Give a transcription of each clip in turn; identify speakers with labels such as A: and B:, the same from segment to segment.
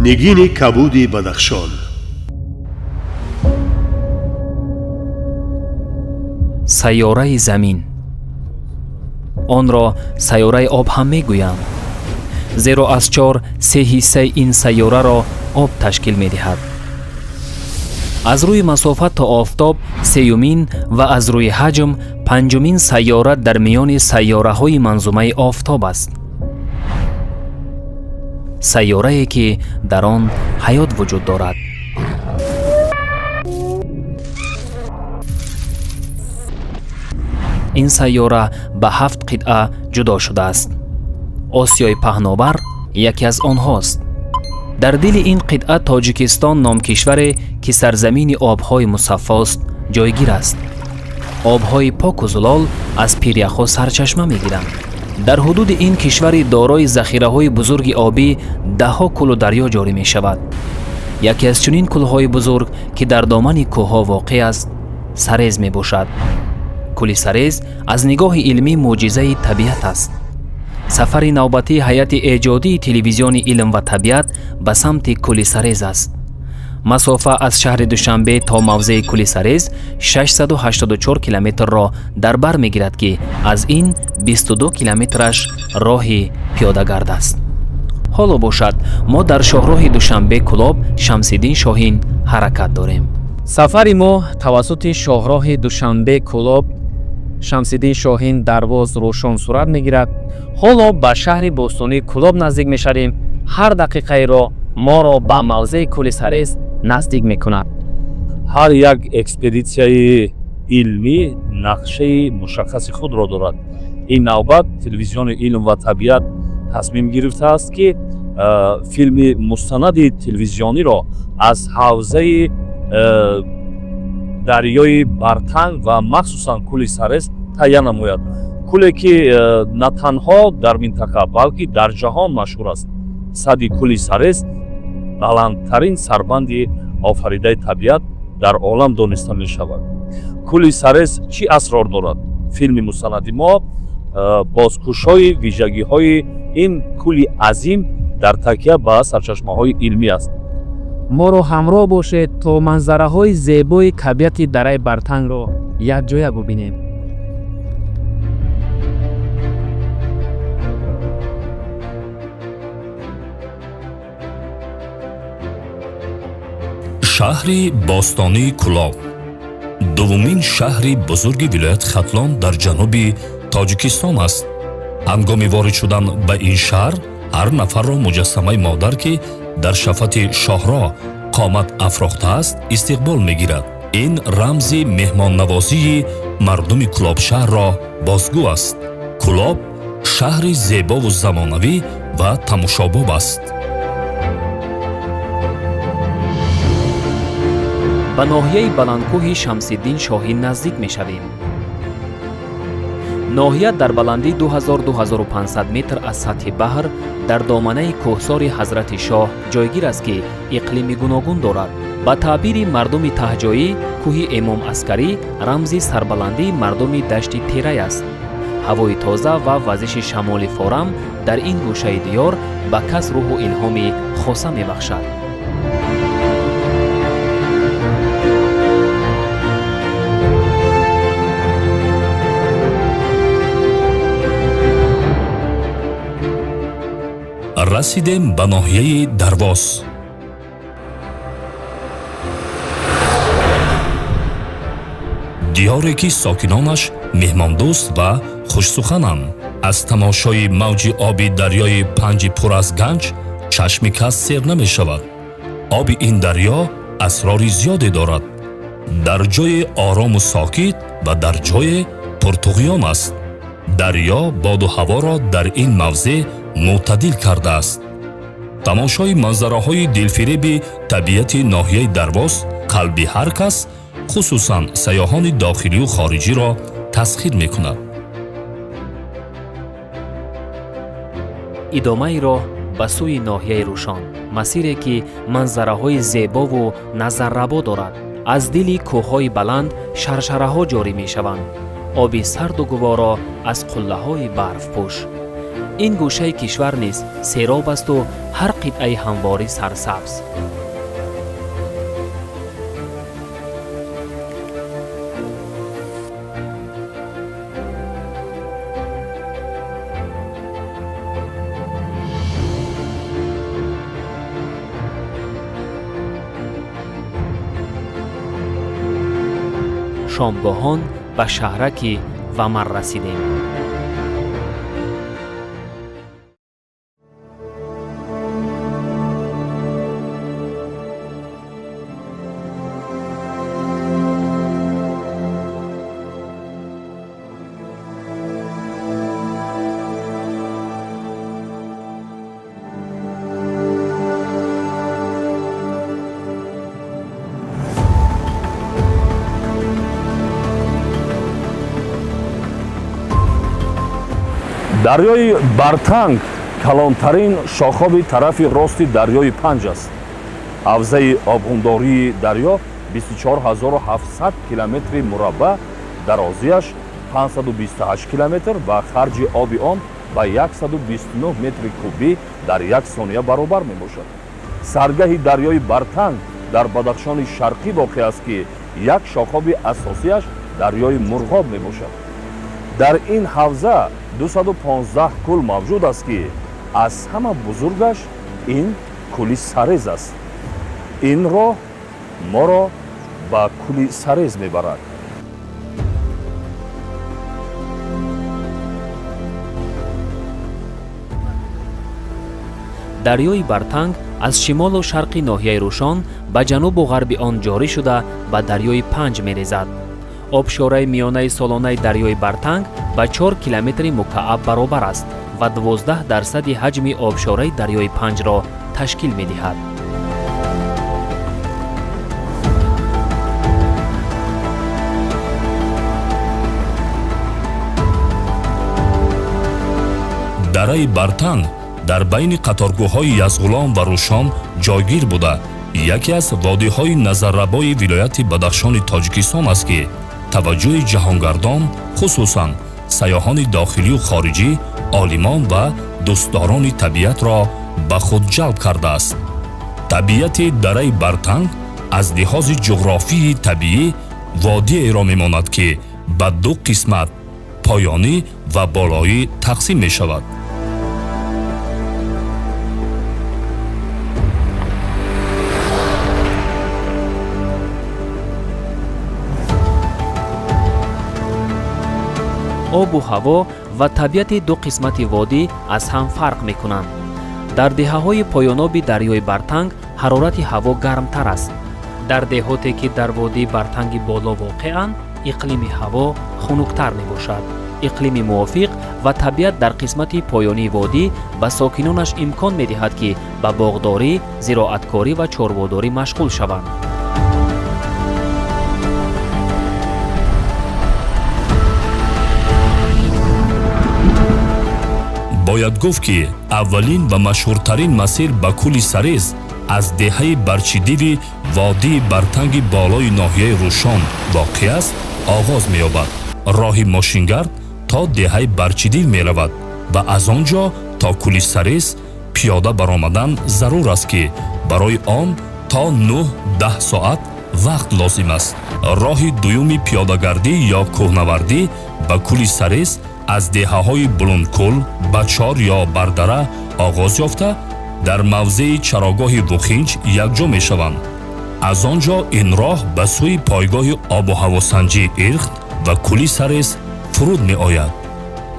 A: Нигини кабуди Бадахшон.
B: Сайёраи Замин. Онро сайёраи об ҳам мегӯянд, зеро аз чор се ҳиссаи ин сайёраро об ташкил медиҳад. Аз рӯи масофа то офтоб сеюмин ва аз рӯи ҳаҷм панҷумин сайёра дар миёни сайёраҳои манзумаи офтоб аст, сайёрае ки дар он ҳаёт вуҷуд дорад. Ин сайёра ба ҳафт қитъа ҷудо шудааст. Осиёи Паҳновар яке аз онҳост. Дар дили ин қитъа Тоҷикистон ном кишваре, ки сарзамини обҳои мусаффост, ҷойгир аст. Обҳои поку зулол аз пиряхҳо сарчашма мегиранд. Дар ҳудуди ин кишвари дорои захираҳои бузурги обӣ даҳҳо кӯлу дарё ҷорӣ мешавад. Яке аз чунин кӯлҳои бузург, ки дар домани кӯҳҳо воқеъ аст, Сарез мебошад. Кӯли Сарез аз нигоҳи илмӣ мӯъҷизаи табиат аст. Сафари навбатии ҳайати эҷодии телевизиони «Илм ва табиат» ба самти кӯли Сарез аст. Масофа аз шаҳри Душанбе то мавзеи кӯли Сарез 684 километрро дар бар мегирад, ки аз ин 22 километраш роҳи пиёдагард аст. Ҳоло бошад, мо дар шоҳроҳи Душанбе Кӯлоб Шамсиддин Шоҳин ҳаракат дорем.
C: Сафари мо тавассути шоҳроҳи Душанбе Кӯлоб Шамсиддин Шоҳин Дарвоз Рӯшон сурат мегирад. Ҳоло ба шаҳри бостонии Кӯлоб наздик мешавем. Ҳар дақиқаеро моро ба мавзеи кӯли Сарез наздик мекунад.
D: Ҳар як экспедитсияи илмӣ нақшаи мушаххаси худро дорад. Ин навбат телевизиони «Илм ва табиат» тасмим гирифтааст, ки филми мустанади телевизиониро аз ҳавзаи дарёи Бартанг ва махсусан кӯли Сарез таҳия намояд, кӯле ки на танҳо дар минтақа, балки дар ҷаҳон машҳур аст. Сади кӯли Сарез баландтарин сарбанди офаридаи табиат дар олам дониста мешавад. Кӯли Сарез чӣ асрор дорад? Филми мустанади мо бозкушои вижагиҳои ин кӯли азим дар такя ба сарчашмаҳои илмӣ аст.
C: Моро ҳамроҳ бошед, то манзараҳои зебои табиати дараи Бартангро якҷоя бубинем.
E: Шаҳри бостонии Кӯлоб дуввумин шаҳри бузурги вилояти Хатлон дар ҷануби Тоҷикистон аст. Ҳангоми ворид шудан ба ин шаҳр ҳар нафарро муҷассамаи модар, ки дар шафати шоҳроҳ қомат афрохтааст, истиқбол мегирад. Ин рамзи меҳмоннавозии мардуми Кӯлобшаҳрро бозгӯ аст. Кӯлоб шаҳри зебову замонавӣ ва тамошобоб аст.
B: Ба ноҳияи баландкӯҳи Шамсиддин Шоҳин наздик мешавем. Ноҳия дар баландии 2000-2500 метр аз сатҳи баҳр дар доманаи кӯҳсори Ҳазрати Шоҳ ҷойгир аст, ки иқлими гуногун дорад. Ба таъбири мардуми таҳҷоӣ, кӯҳи Эмом Аскарӣ рамзи сарбаландии мардуми дашти Терай аст. Ҳавои тоза ва вазиши шамоли форам дар ин гӯшаи диёр ба кас рӯҳу илҳоми хоса мебахшад.
E: Расидем ба ноҳияи Дарвоз. Диёре, ки сокинонаш меҳмондӯст ва хушсухананд. Аз тамошои мавҷи оби дарёи Панҷи пур аз ганҷ чашми кас сер намешавад. Оби ин дарё асрори зиёде дорад. Дар ҷое орому сокит ва дар ҷое пуртуғён аст. Дарё боду ҳаворо дар ин мавзеъ мӯътадил кардааст. Тамошои манзараҳои дилфиреби табиати ноҳияи Дарвоз қалби ҳар кас, хусусан сайёҳони дохилию хориҷиро тасхир мекунад.
B: Идомаи роҳ ба сӯи ноҳияи Рӯшон, масире ки манзараҳои зебову назаррабо дорад. Аз дили кӯҳҳои баланд шаршараҳо ҷорӣ мешаванд, оби сарду гуворо аз қуллаҳои барфпӯш. Ин гӯшаи кишвар низ сероб асту ҳар қитъаи ҳамворӣ сарсабз. Шомгоҳон ба шаҳраки Вамар расидем.
D: Дарёи Бартанг калонтарин шохоби тарафи рости дарёи Панҷ аст. Ҳавзаи обғундории дарё 24700 километри мураббаъ, дарозиаш 528 километр ва харҷи оби он ба 129 метри кубӣ дар як сония баробар мебошад. Саргаҳи дарёи Бартанг дар Бадахшони Шарқӣ воқеъ аст, ки як шохоби асосиаш дарёи Мурғоб мебошад. Дар ин ҳавза 215 кӯл мавҷуд аст, ки аз ҳама бузургаш ин кӯли Сарез аст. Ин роҳ моро ба кӯли Сарез мебарад.
B: Дарёи Бартанг аз шимолу шарқи ноҳияи Рӯшон ба ҷанубу ғарби он ҷорӣ шуда ба дарёи Панҷ мерезад. Обшораи миёнаи солонаи дарёи Бартанг ба 4 километри мукааб баробар аст ва 12% ҳаҷми обшораи дарёи Панҷро ташкил медиҳад.
E: Дараи Бартанг дар байни қаторгӯҳҳои Язғулом ва Рӯшон ҷойгир буда, яке аз водиҳои назаррабои вилояти Бадахшони Тоҷикистон аст, ки таваҷҷӯҳи ҷаҳонгардон, хусусан сайёҳони дохилию хориҷӣ, олимон ва дӯстдорони табиатро ба худ ҷалб кардааст. Табиати дараи Бартанг аз лиҳози ҷуғрофии табиӣ водиеро мемонад, ки ба ду қисмат поёнӣ ва болоӣ тақсим мешавад.
B: Обу ҳаво ва табиати ду қисмати водӣ аз ҳам фарқ мекунанд. Дар деҳаҳои поёноби дарёи Бартанг ҳарорати ҳаво гармтар аст. Дар деҳоте, ки дар водии Бартанги боло воқеанд, иқлими ҳаво хунуктар мебошад. Иқлими мувофиқ ва табиат дар қисмати поёнии водӣ ба сокинонаш имкон медиҳад, ки ба боғдорӣ, зироаткорӣ ва чорводорӣ машғул шаванд.
E: Бояд гуфт, ки аввалин ва машҳуртарин масир ба кӯли Сарез аз деҳаи Барчидиви водии Бартанги болои ноҳияи Рӯшон воқеъ аст, оғоз меёбад. Роҳи мошингард то деҳаи Барчидив меравад ва аз он ҷо то кӯли Сарез пиёда баромадан зарур аст, ки барои он то 9-10 соат вақт лозим аст. Роҳи дуюми пиёдагардӣ ё кӯҳнавардӣ ба кӯли Сарез аз деҳаҳои Булундкӯл, Бачор ё Бардара оғоз ёфта, дар мавзеи чарогоҳи Вухинҷ якҷо мешаванд. Аз он ҷо ин роҳ ба сӯи пойгоҳи обу ҳавосанҷии Ирхт ва кӯли Сарез фуруд меояд.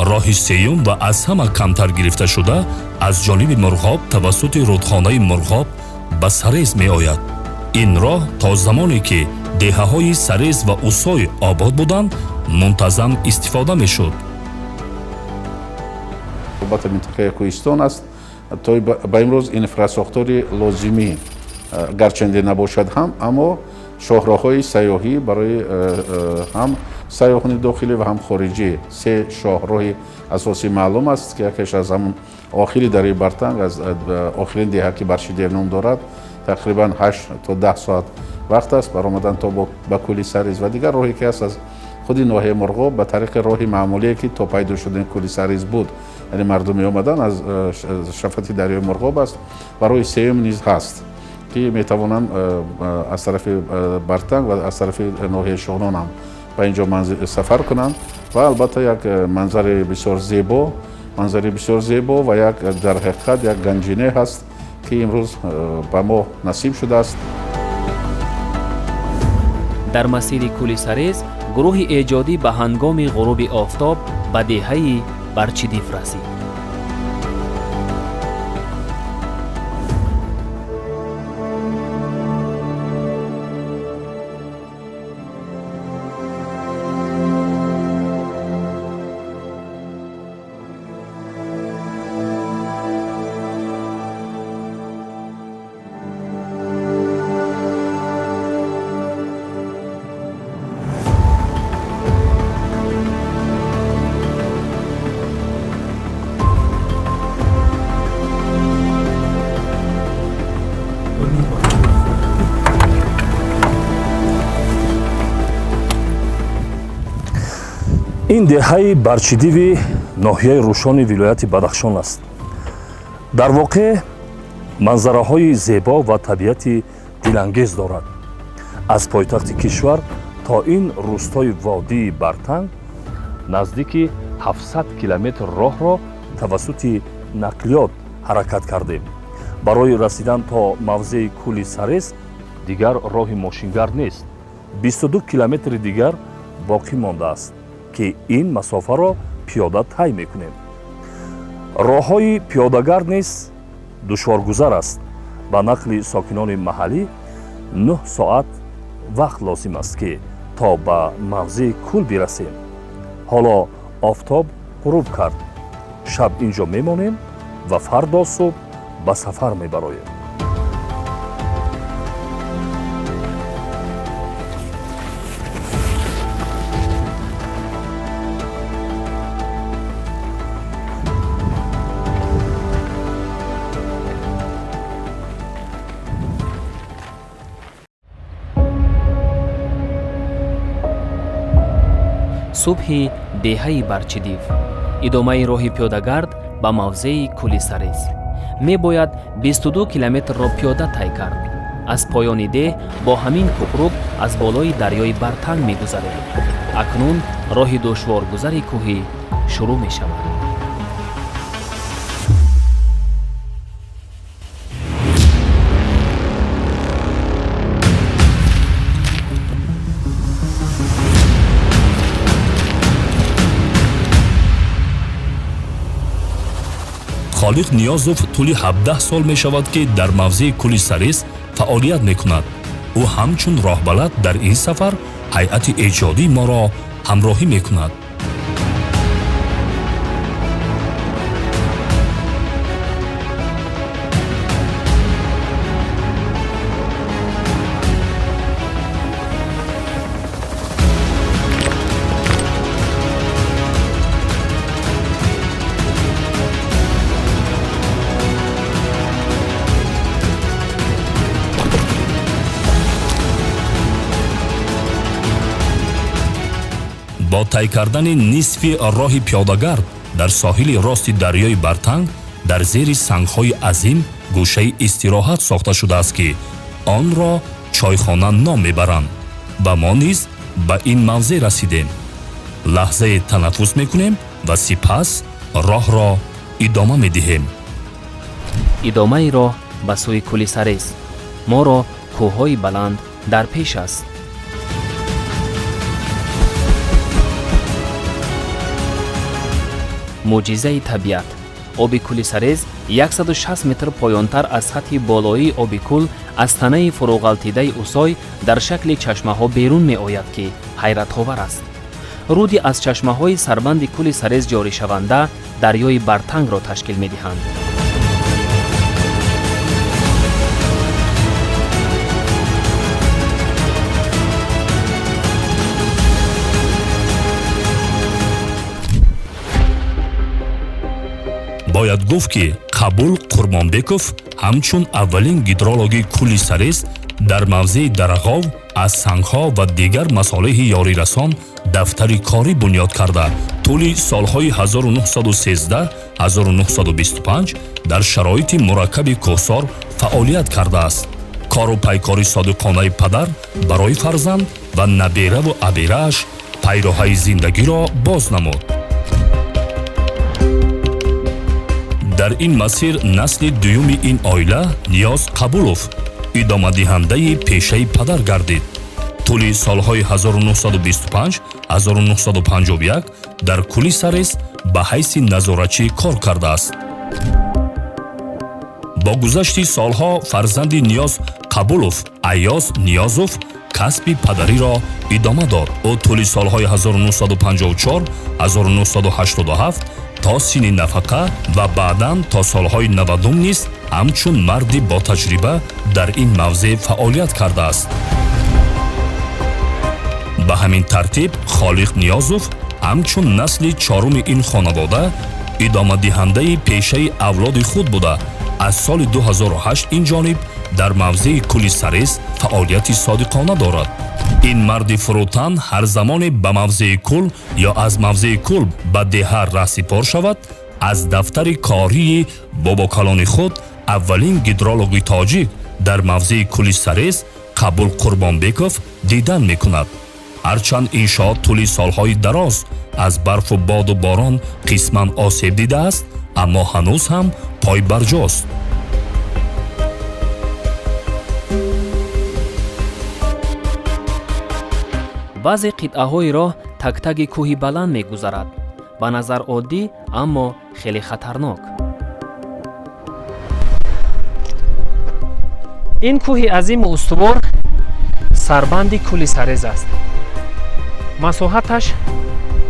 E: Роҳи сеюм ва аз ҳама камтар гирифташуда аз ҷониби Мурғоб тавассути рудхонаи Мурғоб ба Сарез меояд. Ин роҳ то замоне ки деҳаҳои Сарез ва Усой обод буданд, мунтазам истифода мешуд.
F: Албатта, минтақаи кӯҳистон аст, то ба имрӯз инфрасохтори лозимӣ гарчанде набошад ҳам, аммо шоҳроҳҳои сайёҳӣ барои ҳам сайёҳони дохилӣ ва ҳам хориҷӣ се шоҳроҳи асосӣ маълум аст, ки якеш аз ҳамон охири дарёи Бартанг, аз охирин деҳа, ки Баршидев ном дорад, тақрибан 8 то 10 соат вақт аст баромадан то ба кӯли Сарез, ва дигар роҳе ки аст аз худи ноҳияи Мурғоб ба тариқи роҳи маъмулие, ки то пайдо шудани кӯли Сарез буд, Яъне мардум меомаданд, аз шафати дарёи Мурғоб аст ва роҳи сеюм низ ҳаст, ки метавонанд аз тарафи Бартанг ва аз тарафи ноҳияи Шоҳнон ҳам ба инҷо сафар кунанд. Ва албатта як манзари бисёр зебо, манзари бисёр зебо ва як дар ҳақиқат як ганҷине ҳаст, ки имрӯз ба мо насиб шудааст.
B: Дар масири кӯли Сарез гурӯҳи эҷодӣ ба ҳангоми ғуруби офтоб ба деҳаи Барчидив расид.
D: Ин деҳаи Барчидиви ноҳияи Рӯшони вилояти Бадахшон аст. Дар воқеъ манзараҳои зебо ва табиати дилангез дорад. Аз пойтахти кишвар то ин рӯстои водии Бартанг наздики 700 километр роҳро тавассути нақлиёт ҳаракат кардем. Барои расидан то мавзеи кӯли Сарез дигар роҳи мошингард нест. 22 километри дигар боқӣ мондааст, ки ин масофаро пиёда тай мекунем. Роҳҳои пиёдагард низ душворгузар аст. Ба нақли сокинони маҳаллӣ 9 соат вақт лозим аст, ки то ба мавзеи кӯл бирасем. Ҳоло офтоб ғуруб кард. Шаб ин ҷо мемонем ва фардо субҳ ба сафар мебароем.
B: Субҳи деҳаи Барчидив, идомаи роҳи пиёдагард ба мавзеи кӯли Сарез. Мебояд 22 километрро пиёда тай кард. Аз поёни деҳ бо ҳамин кӯпрук аз болои дарёи Бартанг мегузарем. Акнун роҳи душворгузари кӯҳӣ шурӯъ мешавад.
E: Холиқ Ниёзов тӯли 17 сол мешавад, ки дар мавзеи кӯли Сарез фаъолият мекунад. Ӯ ҳамчун роҳбалад дар ин сафар ҳайати эҷодии моро ҳамроҳӣ мекунад. Бо тай кардани нисфи роҳи пиёдагард дар соҳили рости дарёи Бартанг дар зери сангҳои азим гӯшаи истироҳат сохта шудааст, ки онро чойхона ном мебаранд. Ва мо низ ба ин мавзеъ расидем. Лаҳзае танаффус мекунем ва сипас роҳро идома медиҳем.
B: Идомаи роҳ ба сӯи кӯли Сарез. Моро кӯҳҳои баланд дар пеш аст. Мӯъҷизаи табиат. Оби кӯли Сарез 160 метр поёнтар аз сатҳи болоии оби кӯл аз танаи фурӯғалтидаи усой дар шакли чашмаҳо берун меояд, ки ҳайратовар аст. Руди аз чашмаҳои сарбанди кӯли Сарез ҷоришаванда дарёи Бартангро ташкил медиҳанд.
E: Бояд гуфт, ки Қабул Қурбонбеков ҳамчун аввалин гидрологи кӯли Сарез Дар мавзеи Дарағов аз сангҳо ва дигар масолеҳи ёрирасон дафтари корӣ бунёд карда, тӯли солҳои 1913-1925 дар шароити мураккаби кӯҳсор фаъолият кардааст. Кору пайкори содиқонаи падар барои фарзанд ва набераву аберааш пайроҳаи зиндагиро боз намуд. Дар ин масир насли дуюми ин оила Ниёз Қабулов идомадиҳандаи пешаи падар гардид. Тӯли солҳои 1925-1951 дар кӯли Сарез ба ҳайси назоратчӣ кор кардааст. Бо гузашти солҳо фарзанди Ниёз Қабулов Аёз Ниёзов касби падариро идома дод. Ӯ тӯли солҳои 1954-1987 то синни нафақа ва баъдан то солҳои 90 низ ҳамчун марди ботаҷриба дар ин мавзеъ фаъолият кардааст. Ба ҳамин тартиб Холиқ Ниёзов ҳамчун насли чоруми ин хонавода идомадиҳандаи пешаи авлоди худ буда, аз соли 2008 ин ҷониб дар мавзеи кӯли Сарез фаъолияти содиқона дорад. Ин марди фурӯтан ҳар замоне ба мавзеи кӯл ё аз мавзеи кӯл ба деҳа раҳсипор шавад, аз дафтари кории бобокалони худ аввалин гидрологи тоҷик дар мавзеи кӯли Сарез Қабул Қурбонбеков дидан мекунад. Ҳарчанд иншоот тӯли солҳои дароз аз барфу боду борон қисман осеб дидааст, аммо ҳанӯз ҳам пойбарҷост.
B: Баъзе қитъаҳои роҳ тактаги кӯҳи баланд мегузарад. Ба назар оддӣ, аммо хеле хатарнок.
C: Ин кӯҳи азиму устувор сарбанди кӯли Сарез аст. Масоҳаташ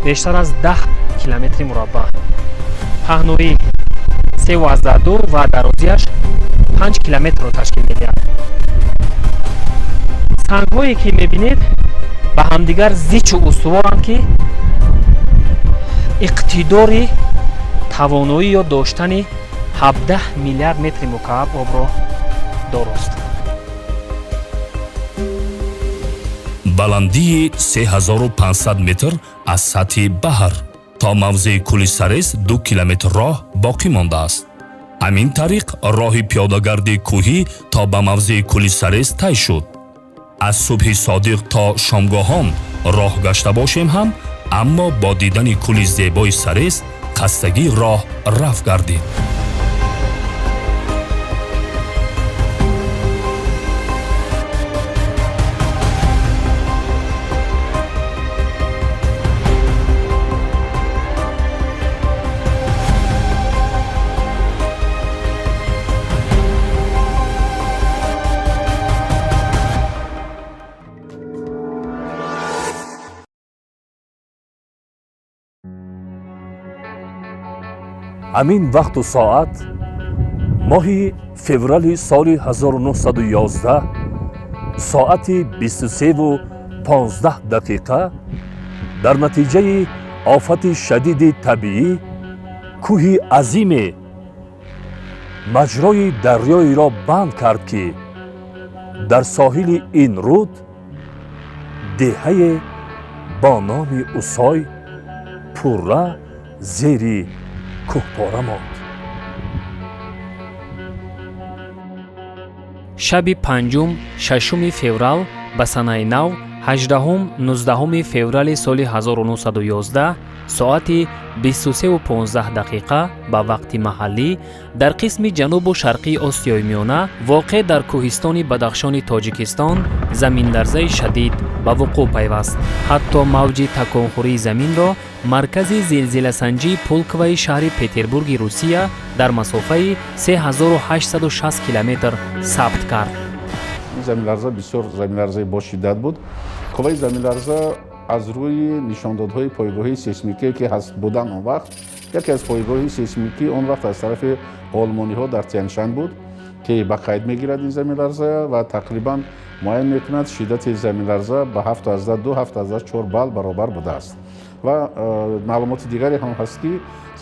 C: бештар аз 10 километри мураббаъ, паҳноӣ 3,2 ва дарозиаш 5 километрро ташкил медиҳад. Сангҳое ки мебинед ба ҳамдигар зичу устуворанд, ки иқтидори тавоноӣ ё доштани 17 миллиард метри мукааб обро дорост.
E: Баландии 3500 метр аз сатҳи баҳр то мавзеи кӯли Сарез 2 километр роҳ боқӣ мондааст. Ҳамин тариқ роҳи пиёдагарди кӯҳӣ то ба мавзеи кӯли Сарез тай шуд. Аз субҳи содиқ то шомгоҳон роҳ гашта бошем ҳам, аммо бо дидани кӯли зебои Сарез хастагии роҳ рафт гардид.
D: Ҳамин вақту соат моҳи феврали соли 1911 соати 23:15 дар натиҷаи офати шадиди табиӣ кӯҳи азиме маҷрои дарёеро банд кард, ки дар соҳили ин руд деҳае бо номи Усой пурра зери кӯҳпора монд.
B: Шаби 5-6 феврал ба санаи нав 18-19 феврали соли 1911 соати 23:15 ба вақти маҳаллӣ дар қисми ҷанубу шарқии Осиёи Миёна воқеъ дар кӯҳистони Бадахшони Тоҷикистон заминларзаи шадид ба вуқӯъ пайваст. Ҳатто мавҷи таконхӯрии заминро маркази зилзиласанҷии Пулковаи шаҳри Петербурги Русия дар масофаи 3860 километр сабт кард.
F: Ин заминларза бисёр заминларзаи бошиддат буд. Қувваи заминларза аз рӯи нишондодҳои пойгоҳи сейсмикие ки ҳаст будан он вақт, яке аз пойгоҳи сейсмикӣ он вақт аз тарафи олмониҳо дар Тяншан буд, ки ба қайд мегирад ин заминларза ва тақрибан муайян мекунад шиддати заминларза ба 7,2 7,4 балл баробар будааст. Ва маълумоти дигаре ҳам ҳаст, ки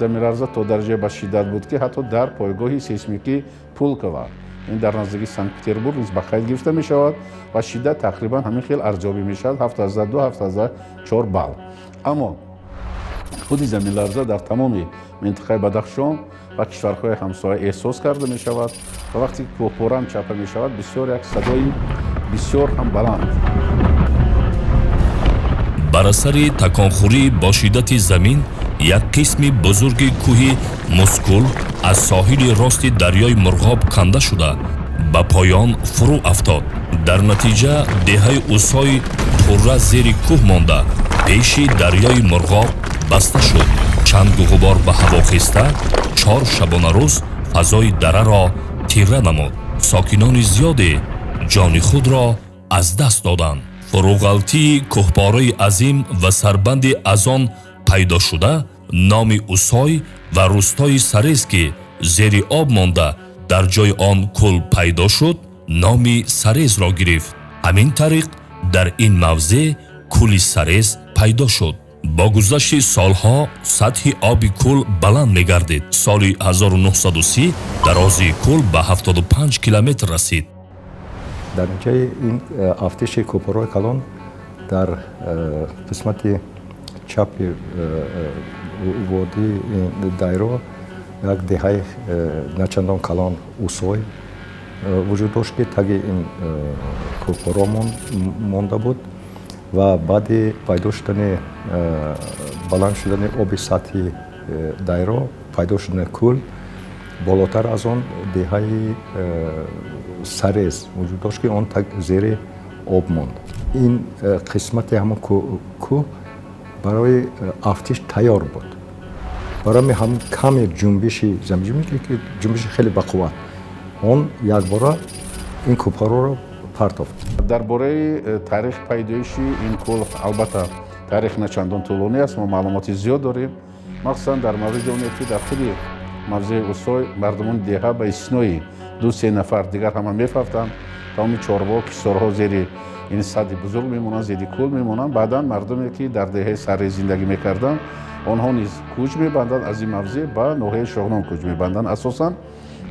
F: заминларза то дараҷае ба шиддат буд, ки ҳатто дар пойгоҳи сейсмикӣ Пулкова Ин дар наздикии Санкт Петербург низ ба қайд гирифта мешавад ва шиддат тақрибан ҳамин хел арзёбӣ мешавад: 7,2, 7,4 балл. Аммо худи заминларза дар тамоми минтақаи Бадахшон ва кишварҳои ҳамсоя эҳсос карда мешавад ва вақте ки кӯҳпораам чапа мешавад, бисёр як садои бисёр ҳам баланд.
E: Бар асари таконхӯрӣ бо шиддати замин як қисми бузурги кӯҳи Мускул аз соҳили рости дарёи Мурғоб канда шуда, ба поён фурӯ афтод. Дар натиҷа деҳаи Усой пурра зери кӯҳ монда, пеши дарёи Мурғоб баста шуд. Чангу ғубор ба ҳаво хеста, 4 шабонарӯз фазои дараро тира намуд. Сокинони зиёде ҷони худро аз даст доданд. Фурӯғалтии кӯҳпораи азим ва сарбанди аз он пайдо шуда, номи Усой ва рӯстои Сарез, ки зери об монда, дар ҷои он кӯл пайдо шуд, номи Сарезро гирифт. Ҳамин тариқ дар ин мавзеъ кӯли Сарез пайдо шуд. Бо гузашти солҳо сатҳи оби кӯл баланд мегардид. Соли 1930 дарозии кӯл ба 75 километр расид.
G: Дар натиҷаи ин афтиши кӯҳпораҳои калон дар қисмати чапи водии Дайро як деҳаи начандон калон Усой вуҷуд дошт, ки таги ин кӯҳпоро монда буд ва баъди пайдо шудани, баланд шудани оби сатҳи Дайро, пайдо шудани кӯл, болотар аз он деҳаи Сарез вуҷуд дошт, ки он зери об монд. Ин қисмати ҳамон кӯҳ барои афтиш тайёр буд. Барои ҳамин каме ҷунбиши замин, ҷунбиши хеле бақувват, он якбора ин кӯҳпораро партофт.
F: Дар бораи таърихи пайдоиши ин кӯл, албатта, таърих начандон тӯлонӣ аст. Мо маълумоти зиёд дорем, махсусан дар мавриди оне ки дар худи мавзеи Усой мардумони деҳа ба истиснои ду-се нафар дигар ҳама мефавтанд. Тамоми чорво, кишторҳо зери ин садди бузург мемонанд, зери кӯл мемонанд. Баъдан мардуме, ки дар деҳаи Сарез зиндагӣ мекарданд, онҳо низ кӯч мебанданд, аз ин мавзеъ ба ноҳияи Шоҳнон кӯч мебанданд асосан,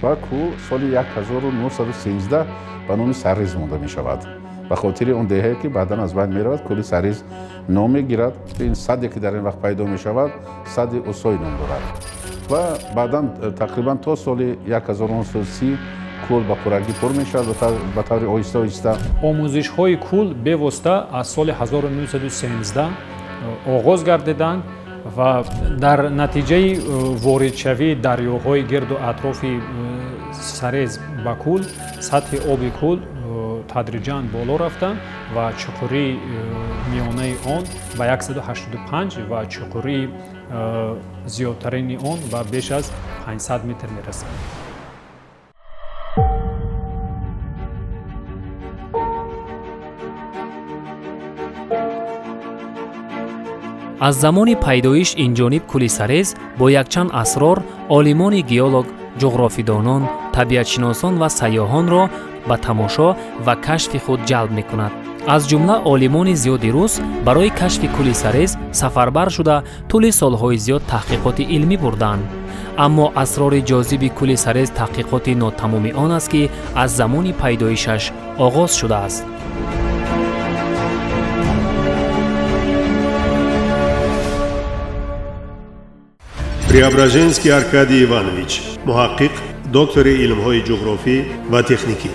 F: ва кӯл соли 1913 ба номи Сарез монда мешавад, ба хотири он деҳае, ки баъдан аз байн меравад, кӯли Сарез ном мегирад. Ин садде, ки дар ин вақт пайдо мешавад, садди Усой ном дорад ва баъдан тақрибан то соли 1930 кӯл ба пуррагӣ пур мешавад ба таври оҳиста оҳиста.
H: Омӯзишҳои кӯл бевосита аз соли 1913 оғоз гардиданд ва дар натиҷаи воридшавии дарёҳои гирду атрофи Сарез ба кӯл сатҳи оби кӯл тадриҷан боло рафта ва чуқурии миёнаи он ба 185 ва чуқурии зиёдтарини он ба беш аз 500 метр мерасад.
B: Аз замони пайдоиш инҷониб кӯли Сарез бо якчанд асрор олимони геолог, ҷуғрофидонон, табиатшиносон ва сайёҳонро ба тамошо ва кашфи худ ҷалб мекунад. Аз ҷумла олимони зиёди рус барои кашфи кӯли Сарез сафарбар шуда, тӯли солҳои зиёд таҳқиқоти илмӣ бурданд. Аммо асрори ҷозиби кӯли Сарез таҳқиқоти нотамоми он аст, ки аз замони пайдоишаш оғоз шудааст.
A: Преображенский Аркадий Иванович, муҳаққиқ, доктори илмҳои ҷуғрофӣ ва техникӣ.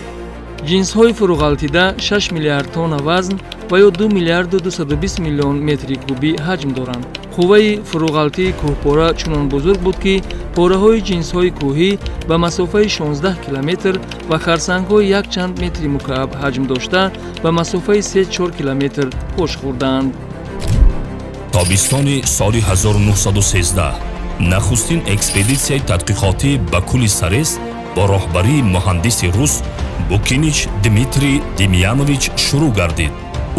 I: Ҷинсҳои фурӯғалтида 6 миллиард тонна вазн ва ё 2 миллиарду 220 миллион метри кубӣ ҳаҷм доранд. Қувваи фурӯғалтии кӯҳпора чунон бузург буд, ки пораҳои ҷинсҳои кӯҳӣ ба масофаи 16 километр ва харсангҳои якчанд метри мукааб ҳаҷм дошта ба масофаи 3-4 километр пош хӯрдаанд.
E: Тобистони соли 1913 нахустин экспедитсияи тадқиқотӣ ба кӯли Сарез бо роҳбарии муҳандиси рус Букинич Дмитрий Демьянович шурӯъ гардид.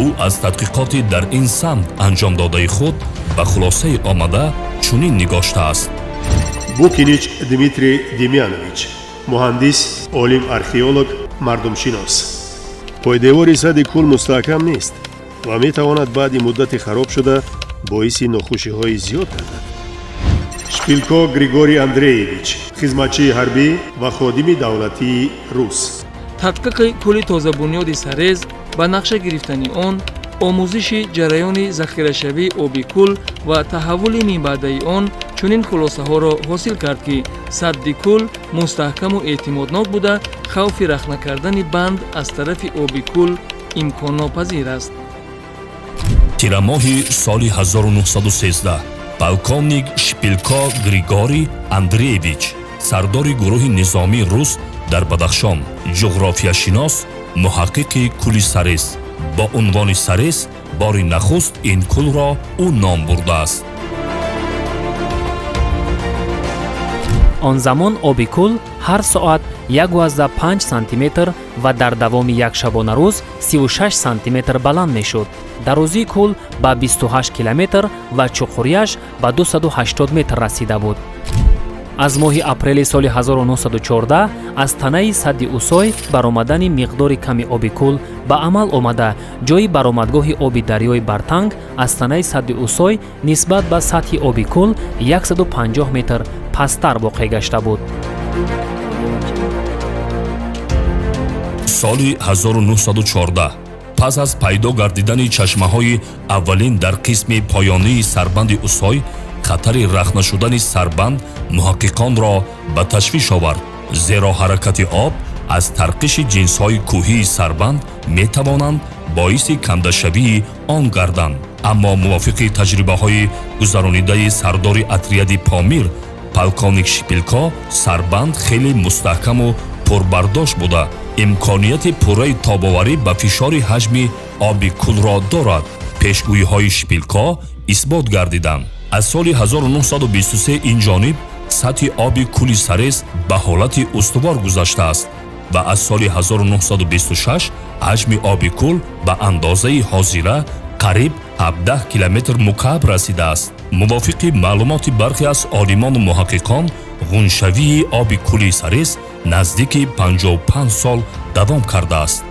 E: Ӯ аз тадқиқоти дар ин самт анҷомдодаи худ ба хулосае омада, чунин нигоштааст:
A: Букинич Дмитрий Демьянович, муҳандис, олим, археолог, мардумшинос. Пойдевори садди кӯл мустаҳкам нест ва метавонад баъди муддате хароб шуда, боиси нохушиҳои зиёд гардад. Шпилко Григорий Андреевич, хизматчии ҳарбӣ ва ходими давлатии рус.
I: Тадқиқи кӯли тозабунёди Сарез, ба нақша гирифтани он, омӯзиши ҷараёни захирашавии оби кӯл ва таҳаввули минбаъдаи он чунин хулосаҳоро ҳосил кард, ки садди кӯл мустаҳкаму эътимоднок буда, хавфи рахна кардани банд аз тарафи оби кӯл имконнопазир аст.
E: Тирамоҳи соли 1913 полковник Шпилко Григорий Андреевич, сардори гурӯҳи низомии рус дар Бадахшон, ҷуғрофияшинос, муҳаққиқи кӯли Сарез, бо унвони Сарез бори нахуст ин кӯлро ӯ ном бурдааст.
B: Он замон оби кӯл ҳар соат 1,5 сантиметр ва дар давоми як шабонарӯз 36 сантиметр баланд мешуд. Дарозии кӯл ба 28 километр ва чуқурияш ба 280 метр расида буд. Аз моҳи апрели соли 1914 аз танаи садди Усой баромадани миқдори ками оби кӯл ба амал омада, ҷойи баромадгоҳи оби дарёи Бартанг аз танаи садди Усой нисбат ба сатҳи оби кӯл 150 метр пасттар воқеъ гашта буд.
E: Соли 1914 пас аз пайдо гардидани чашмаҳои аввалин дар қисми поёнии сарбанди Усой, хатари рахна шудани сарбанд муҳаққиқонро ба ташвиш овард, зеро ҳаракати об аз тарқиши ҷинсҳои кӯҳии сарбанд метавонанд боиси кандашавии он гарданд. Аммо мувофиқи таҷрибаҳои гузаронидаи сардори отряди Помир полковник Шпилко, сарбанд хеле мустаҳкаму пурбардошт буда, имконияти пурраи тобоварӣ ба фишори ҳаҷми оби кӯлро дорад. Пешгӯиҳои Шпилко исбот гардиданд. Аз соли 1923 ин ҷониб сатҳи оби кӯли Сарез ба ҳолати устувор гузаштааст ва аз соли 1926 ҳаҷми оби кӯл ба андозаи ҳозира қариб 17 километр мукааб расидааст. Мувофиқи маълумоти бархе аз олимону муҳаққиқон, ғуншавии оби кӯли Сарез наздики 55 сол давом кардааст.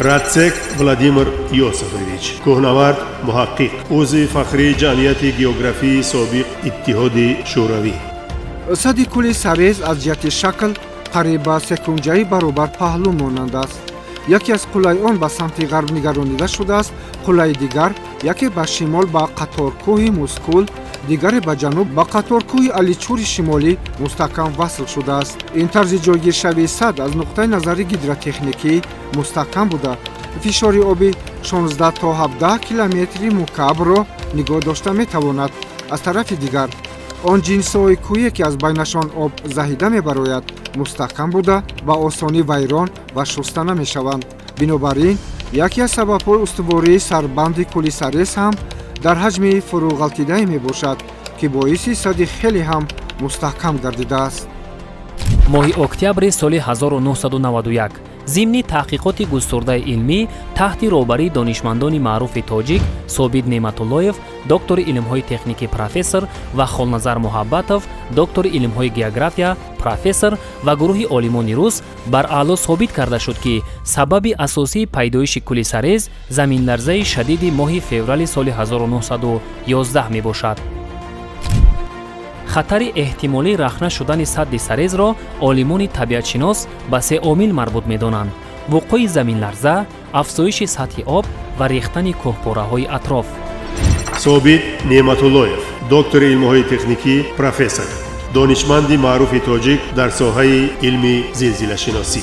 A: Рацек Владимир Йосифович, кӯҳнавард, муҳаққиқ, узви фахрии ҷамъияти географии собиқ Иттиҳоди Шӯравӣ.
J: Садди кӯли Сарез аз ҷиҳати шакл қариб ба секунҷаи баробар паҳлӯ монанд аст. Яке аз қуллаи он ба самти ғарб нигаронида шудааст, қуллаи дигар яке ба шимол ба қаторкӯҳи Мускул, дигаре ба ҷануб ба қаторкӯҳи Аличури шимолӣ мустаҳкам васл шудааст. Ин тарзи ҷойгиршавии сад аз нуқтаи назари гидротехникӣ мустаҳкам буда, фишори оби 16 то 17 километри мукаабро нигоҳ дошта метавонад. Аз тарафи дигар, он ҷинсҳои кӯҳие, ки аз байнашон об заҳида мебарояд, мустаҳкам буда, ба осонӣ вайрон ва шуста намешаванд. Бинобар ин, яке аз сабабҳои устувории сарбанди кӯли Сарез ҳам дар ҳаҷми фурӯғалтидае мебошад, ки боиси садди хеле ҳам мустаҳкам гардидааст.
B: Моҳи октябри соли 1991 зимни таҳқиқоти густурдаи илмӣ таҳти роҳбарии донишмандони маъруфи тоҷик Собит Неъматуллоев, доктори илмҳои техникӣ, профессор, ва Холназар Муҳаббатов, доктори илмҳои география, профессор, ва гурӯҳи олимони рус бараъло собит карда шуд, ки сабаби асосии пайдоиши кӯли Сарез заминларзаи шадиди моҳи феврали соли 1911 мебошад. Хатари эҳтимолии рахна шудани садди Сарезро олимони табиатшинос ба се омил марбут медонанд: вуқӯи заминларза, афзоиши сатҳи об ва рехтани кӯҳпораҳои атроф.
A: Собит Неъматуллоев, доктори илмҳои техникӣ, профессор, донишманди маъруфи тоҷик дар соҳаи илми зилзилашиносӣ.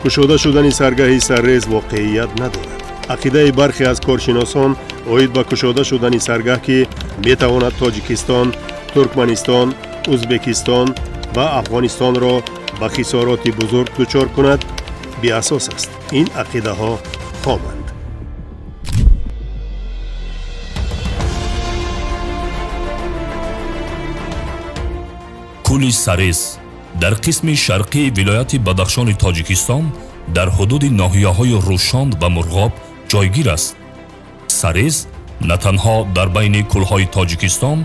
A: Кушода шудани саргаҳи Саррез воқеият надорад. Ақидаи бархе аз коршиносон оид ба кушода шудани саргаҳ, ки метавонад Тоҷикистон, Туркманистон, Узбекистон ва Афғонистонро ба хисороти бузург дучор кунад, беасос аст. Ин ақидаҳо хоманд.
E: Кӯли Сарез дар қисми шарқии вилояти Бадахшони Тоҷикистон дар ҳудуди ноҳияҳои Рӯшон ва Мурғоб ҷойгир аст. Сарез на танҳо дар байни кӯлҳои Тоҷикистон,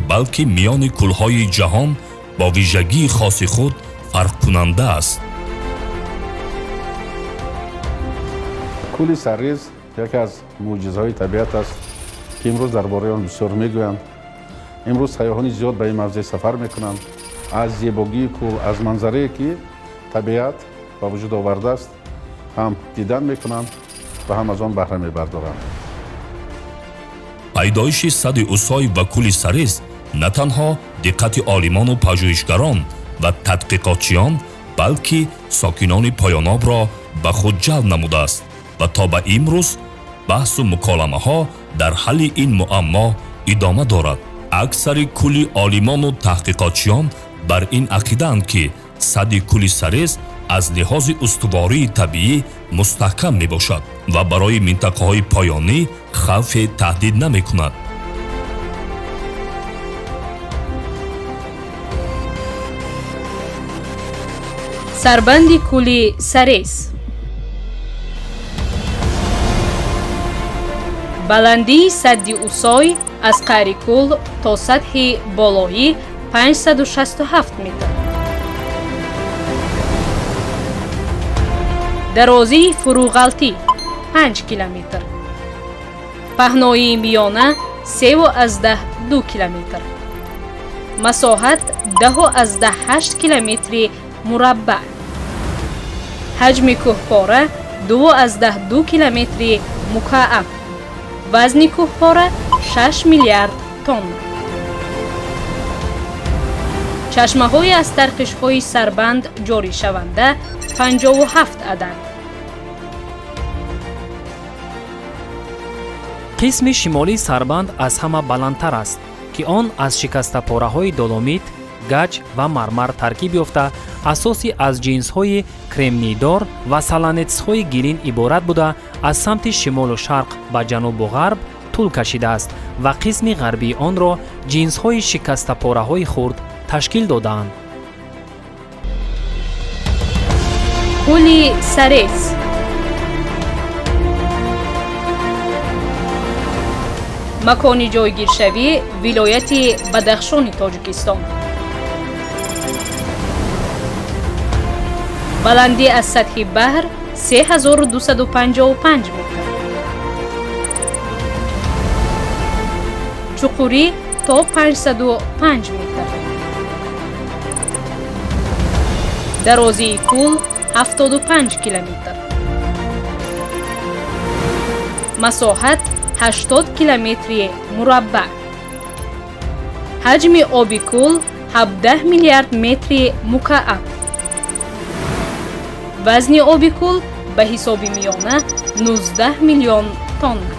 E: балки миёни кӯлҳои ҷаҳон бо вижагии хоси худ фарқкунанда аст.
F: Кӯли Саррез яке аз мӯъҷизаҳои табиат аст, ки имрӯз дар бораи он бисёр мегӯянд. Имрӯз сайёҳони зиёд ба ин мавзеъ сафар мекунанд. Аз зебогии кӯл, аз манзарае ки табиат ба вуҷуд овардааст, ҳам дидан мекунанд ва ҳам аз он баҳра мебардоранд.
E: Пайдоиши садди Усой ва кӯли Сарез на танҳо диққати олимону пажӯҳишгарон ва тадқиқотчиён, балки сокинони поёнобро ба худ ҷалб намудааст ва то ба имрӯз баҳсу муколамаҳо дар ҳалли ин муаммо идома дорад. Аксари кулли олимону таҳқиқотчиён бар ин ақидаанд, ки садди кӯли Сарез аз лиҳози устувории табиӣ мустаҳкам мебошад ва барои минтақаҳои поёнӣ хавфе таҳдид намекунад.
K: Сарбанди кӯли Сарез. Баландии садди Усой аз қаъри кӯл то сатҳи болоӣ 567 метр. Дарозии фурӯғалтӣ 5 километр. Паҳноии миёна 3,2 километр. Масоҳат 10,8 километри мураббаъ. Ҳаҷми кӯҳпора 2,2 километри мукааб. Вазни кӯҳпора 6 миллиард тонна. Чашмаҳои аз тарқишҳои сарбанд ҷоришаванда 57 адад.
B: Қисми шимолии сарбанд аз ҳама баландтар аст, ки он аз шикастапораҳои доломит, гач ва мармар таркиб ёфта, асоси аз ҷинсҳои кремнийдор ва сланецҳои гилин иборат буда, аз самти шимолу шарқ ба ҷанубу ғарб тӯл кашидааст ва қисми ғарбии онро ҷинсҳои шикастапораҳои хурд ташкил додаанд.
K: Кӯли Сарез. Макони ҷойгиршавӣ вилояти Бадахшони Тоҷикистон. Баландӣ аз сатҳи баҳр 3255 метр. Чуқурӣ то 505 метр. Дарозии кӯл 75 километр. Масоҳат 80 километри мураббаъ. Ҳаҷми оби кӯл 17 миллиард метри мукааб. Вазни оби кӯл ба ҳисоби миёна 19 миллион тонна.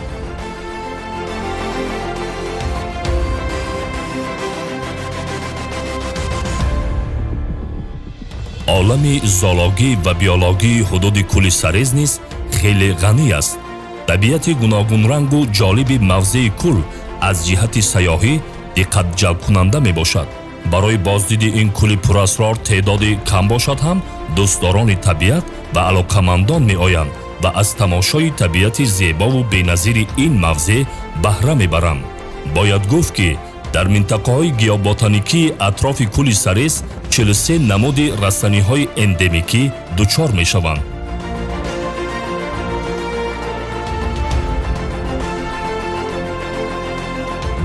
E: Олами зоологӣ ва биологии ҳудуди кӯли Сарез низ хеле ғанӣ аст. Табиати гуногунрангу ҷолиби мавзеи кӯл аз ҷиҳати сайёҳӣ диққатҷалбкунанда мебошад. Барои боздиди ин кӯли пурасрор теъдоди кам бошад ҳам, дӯстдорони табиат ва алоқамандон меоянд ва аз тамошои табиати зебову беназири ин мавзеъ баҳра мебаранд. Бояд гуфт, ки дар минтақаҳои геоботаникии атрофи кӯли Сарез 43 намуди растаниҳои эндемикӣ дучор мешаванд.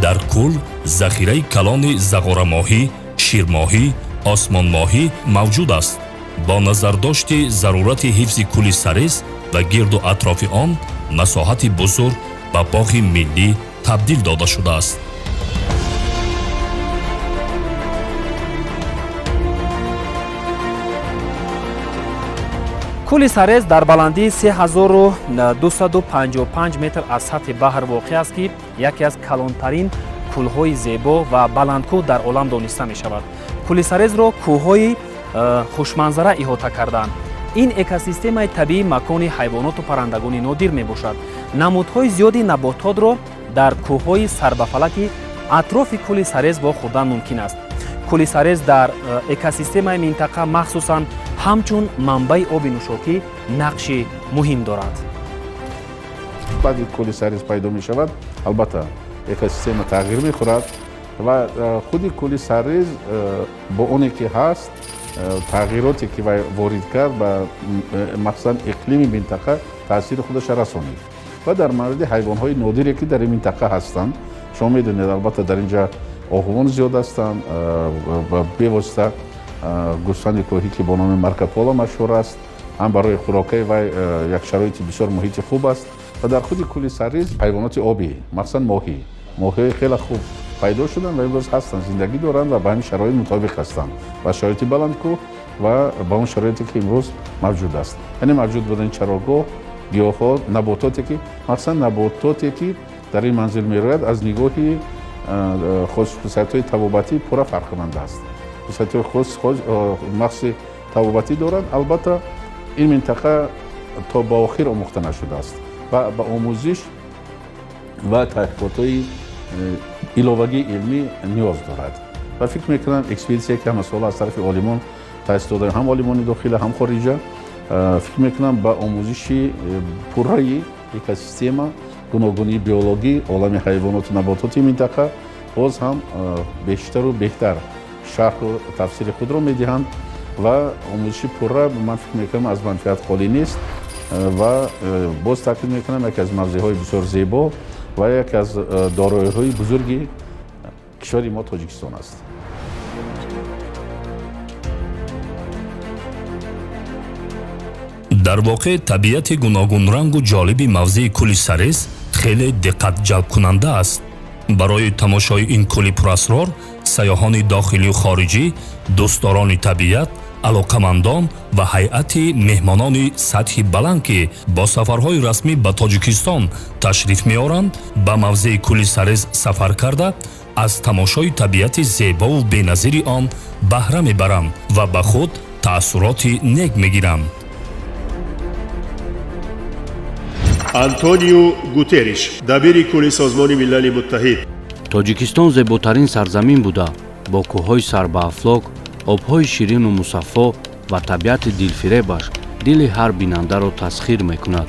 E: Дар кӯл захираи калони зағорамоҳӣ, ширмоҳӣ, осмонмоҳӣ мавҷуд аст. Бо назардошти зарурати ҳифзи кӯли Сарез ва гирду атрофи он, масоҳати бузург ба боғи миллӣ табдил дода шудааст.
C: Кӯли Сарез дар баландии 3255 метр аз сатҳи баҳр воқеъ аст, ки яке аз калонтарин кӯлҳои зебо ва баландкӯҳ дар олам дониста мешавад. Кӯли Сарезро кӯҳҳои хушманзара иҳота кардаанд. Ин экосистемаи табиӣ макони ҳайвоноту паррандагони нодир мебошад. Намудҳои зиёди набототро дар кӯҳҳои сарбафалаки атрофи кӯли Сарез вохӯрдан мумкин аст. Кӯли Сарез дар экосистемаи минтақа махсусан ҳамчун манбаи оби нӯшокӣ нақши муҳим дорад.
F: Баъди кӯли Сарез пайдо мешавад, албатта экосистема тағйир мехӯрад ва худи кӯли Сарез бо оне ки ҳаст, тағйироте ки вай ворид кард ба махсусан иқлими минтақа таъсири худаша расонид. Ва дар мавриди ҳайвонҳои нодире ки дар ин минтақа ҳастанд, шумо медонед, албатта дар ин ҷа Оҳувон зиёд ҳастанд ва бевосита гӯсфанди кӯҳӣ, ки бо номи Марко Поло машҳур аст, ҳам барои хӯрокаи вай як шароити бисёр муҳити хуб аст. Ва дар худи кӯли Саррез ҳайвоноти обӣ, махсусан моҳӣ, моҳиҳои хеле хуб пайдо шуданд ва имрӯз ҳастанд, зиндагӣ доранд ва ба ҳамин шароит мутобиқ ҳастанд, ба шароити баландкӯҳ ва ба он шароите, ки имрӯз мавҷуд аст. Яъне мавҷуд будани чарогоҳ, гиёҳҳо, набототе ки, махсусан набототе, ки дар ин манзил мерояд, аз нигоҳи хусусиятҳои табобатӣ пурра фарқкунанда аст, хусусиятҳои махсуси табобатӣ доранд. Албатта, ин минтақа то ба охир омӯхта нашудааст ва ба омӯзиш ва таҳқиқотҳои иловагии илмӣ ниёз дорад. Ва фикр мекунам, экспедитсия, ки ҳамасола аз тарафи олимон таъсис дода, ҳам олимони дохила, ҳам хориҷа, фикр мекунам, ба омӯзиши пурраи экосистема, гуногунии биологӣ, олами ҳайвоноту набототи минтақа боз ҳам бештару беҳтар шарҳу тафсири худро медиҳанд. Ва омӯзиши пурра, ман фикр мекунам, аз манфиат холӣ нест. Ва боз таъкид мекунам, яке аз мавзеъҳои бисёр зебо ва яке аз дороиҳои бузурги кишвари мо Тоҷикистон аст.
E: Дар воқеъ, табиати гуногунрангу ҷолиби мавзеи кӯли Сарез хеле диққатҷалбкунанда аст. Барои тамошои ин кӯли пурасрор сайёҳони дохилию хориҷӣ, дӯстдорони табиат, алоқамандон ва ҳайати меҳмонони сатҳи баланд, ки бо сафарҳои расмӣ ба Тоҷикистон ташриф меоранд, ба мавзеи кӯли Сарез сафар карда, аз тамошои табиати зебову беназири он баҳра мебаранд ва ба худ таассуроти нек мегиранд.
A: Антонио Гутерриш, дабири кулли Созмони Милали Муттаҳид.
L: Тоҷикистон зеботарин сарзамин буда, бо кӯҳҳои сарбаафлок, обҳои ширину мусаффо ва табиати дилфиребаш дили ҳар бинандаро тасхир мекунад.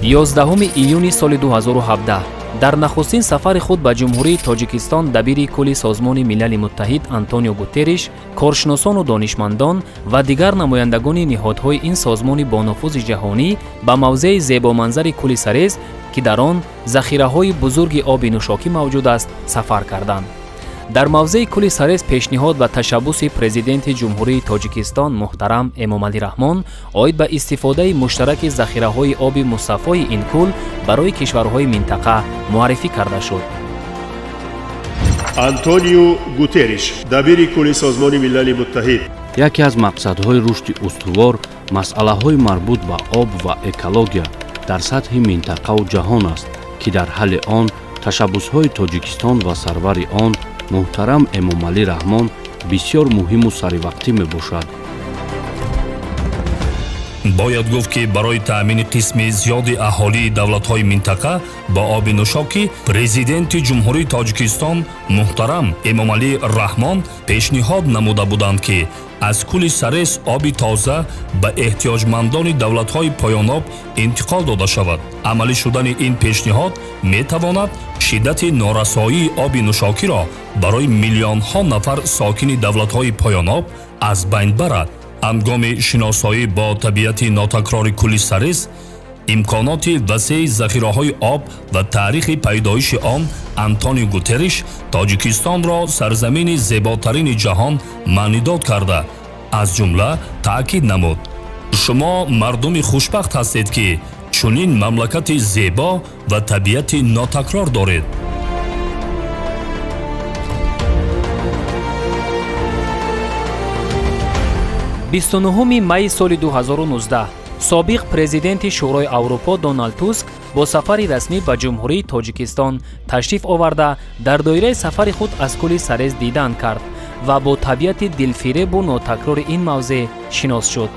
B: 11 июни соли 2017 дар нахустин сафари худ ба Ҷумҳурии Тоҷикистон дабири кулли Созмони Милали Муттаҳид Антонио Гутерриш коршиносону донишмандон ва дигар намояндагони ниҳодҳои ин созмони бонуфузи ҷаҳонӣ ба мавзеи зебоманзари кӯли Сарез, ки дар он захираҳои бузурги оби нӯшокӣ мавҷуд аст, сафар карданд. Дар мавзеи кӯли Сарез пешниҳод ва ташаббуси Президенти Ҷумҳурии Тоҷикистон муҳтарам Эмомалӣ Раҳмон оид ба истифодаи муштараки захираҳои оби мусаффои ин кӯл барои кишварҳои минтақа муаррифӣ карда шуд.
A: Антонио Гутерриш, дабири кулли Созмони Милали Муттаҳид.
L: Яке аз мақсадҳои рушди устувор масъалаҳои марбут ба об ва экология дар сатҳи минтақаву ҷаҳон аст, ки дар ҳалли он ташаббусҳои Тоҷикистон ва сарвари он муҳтарам Эмомалӣ Раҳмон бисёр муҳиму саривақтӣ мебошад.
E: Бояд гуфт, ки барои таъмини қисми зиёди аҳолии давлатҳои минтақа ба оби нӯшокӣ Президенти Ҷумҳурии Тоҷикистон муҳтарам Эмомалӣ Раҳмон пешниҳод намуда буданд, ки аз кӯли Сарез оби тоза ба эҳтиёҷмандони давлатҳои поёноб интиқол дода шавад. Амалӣ шудани ин пешниҳод метавонад шиддати норасоии оби нӯшокиро барои миллионҳо нафар сокини давлатҳои поёноб аз байн барад. Ҳангоми шиносоӣ бо табиати нотакрори кӯли Сарез, имконоти васеи захираҳои об ва таърихи пайдоиши он, Антонио Гутерриш Тоҷикистонро сарзамини зеботарини ҷаҳон маънидод карда, аз ҷумла таъкид намуд: «Шумо мардуми хушбахт ҳастед, ки чунин мамлакати зебо ва табиати нотакрор доред».
B: 29 майи соли 2019 собиқ президенти Шӯрои Аврупо Доналд Туск бо сафари расмӣ ба Ҷумҳурии Тоҷикистон ташриф оварда, дар доираи сафари худ аз кӯли Сарез дидан кард ва бо табиати дилфиребу нотакрори ин мавзеъ шинос шуд.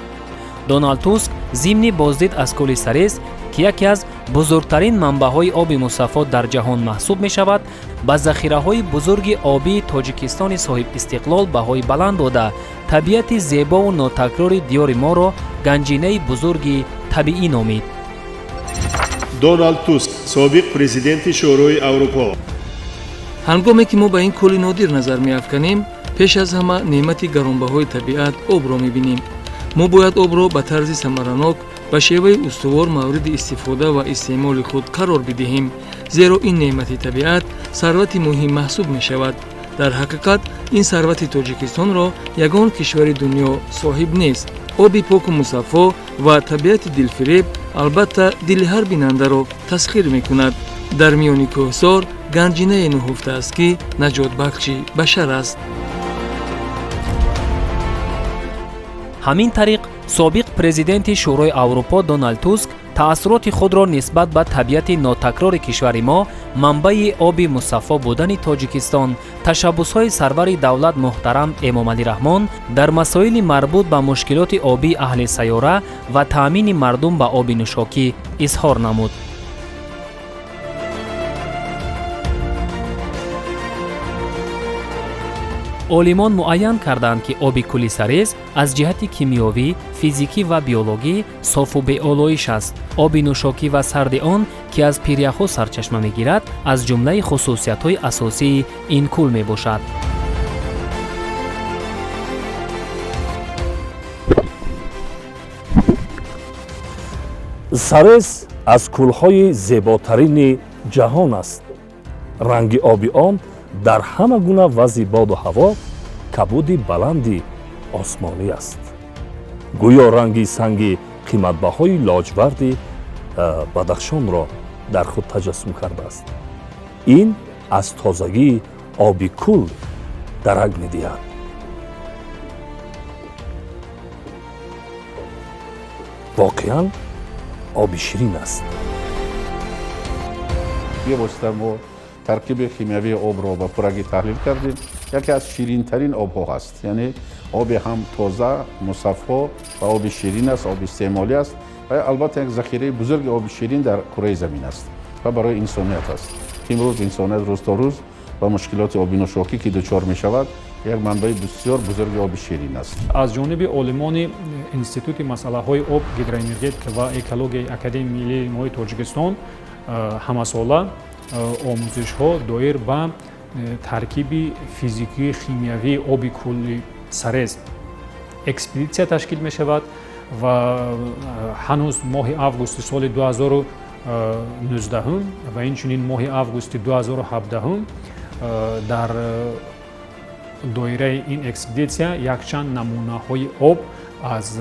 B: Доналд Туск зимни боздид аз кӯли Сарез, ки яке аз бузургтарин манбаъҳои оби мусаффо дар ҷаҳон маҳсуб мешавад, ба захираҳои бузурги обии Тоҷикистони соҳибистиқлол баҳои баланд дода, табиати зебову нотакрори диёри моро ганҷинаи бузурги табиӣ номид.
A: Доналд Туск, собиқ президенти Шӯрои Аврупо.
I: Ҳангоме ки мо ба ин кӯли нодир назар меафканем, пеш аз ҳама неъмати гаронбаҳои табиат обро мебинем. Мо бояд обро ба тарзи самаранок, ба шеваи устувор мавриди истифода ва истеъмоли худ қарор бидиҳем, зеро ин неъмати табиат сарвати муҳим маҳсуб мешавад. Дар ҳақиқат ин сарвати Тоҷикистонро ягон кишвари дунё соҳиб нест. Оби поку мусаффо ва табиати дилфиреб албатта дили ҳар бинандаро тасхир мекунад. Дар миёни кӯҳсор ганҷинае нуҳуфтааст, ки наҷотбахши башар аст.
B: Ҳамин тариқ, собиқ президенти Шӯрои Аврупо Доналд Туск таассуроти худро нисбат ба табиати нотакрори кишвари мо, манбаи оби мусаффо будани Тоҷикистон, ташаббусҳои сарвари давлат муҳтарам Эмомалӣ Раҳмон дар масоили марбут ба мушкилоти обии аҳли сайёра ва таъмини мардум ба оби нӯшокӣ изҳор намуд. Олимон муайян карданд, ки оби кӯли Сарез аз ҷиҳати кимиёвӣ, физикӣ ва биологӣ софу беолоиш аст. Оби нӯшокӣ ва сарди он, ки аз пиряхҳо сарчашма мегирад, аз ҷумлаи хусусиятҳои асосии ин кӯл мебошад.
D: Сарез аз кӯлҳои зеботарини ҷаҳон аст. Ранги оби он дар ҳама гуна вазъи боду ҳаво кабуди баланди осмонӣ аст, гӯё ранги санги қиматбаҳои лоҷварди Бадахшонро дар худ таҷассум кардааст. Ин аз тозагии оби кӯл дарак медиҳад. Воқеан оби ширин аст.
F: Бевосита мо таркиби химиявии обро ба пуррагӣ таҳлил кардем. Яке аз ширинтарин обҳо ҳаст, яъне оби ҳам тоза, мусаффо ва оби ширин аст, оби истеъмолӣ аст ва албатта як захираи бузурги оби ширин дар кураи замин аст ва барои инсоният аст. Имрӯз инсоният рӯз то рӯз ба мушкилоти оби нӯшокӣ ки дучор мешавад, як манбаи бисёр бузурги оби ширин аст.
H: Аз ҷониби олимони Институти масъалаҳои об, гидроэнергетика ва экологияи Академияи миллии илмҳои Тоҷикистон ҳамасола омӯзишҳо доир ба таркиби физикию химиявии оби кӯли Сарез экспедитсия ташкил мешавад ва ҳанӯз моҳи августи соли 2019 ва инчунин моҳи августи 2017 дар доираи ин экспедитсия якчанд намунаҳои об аз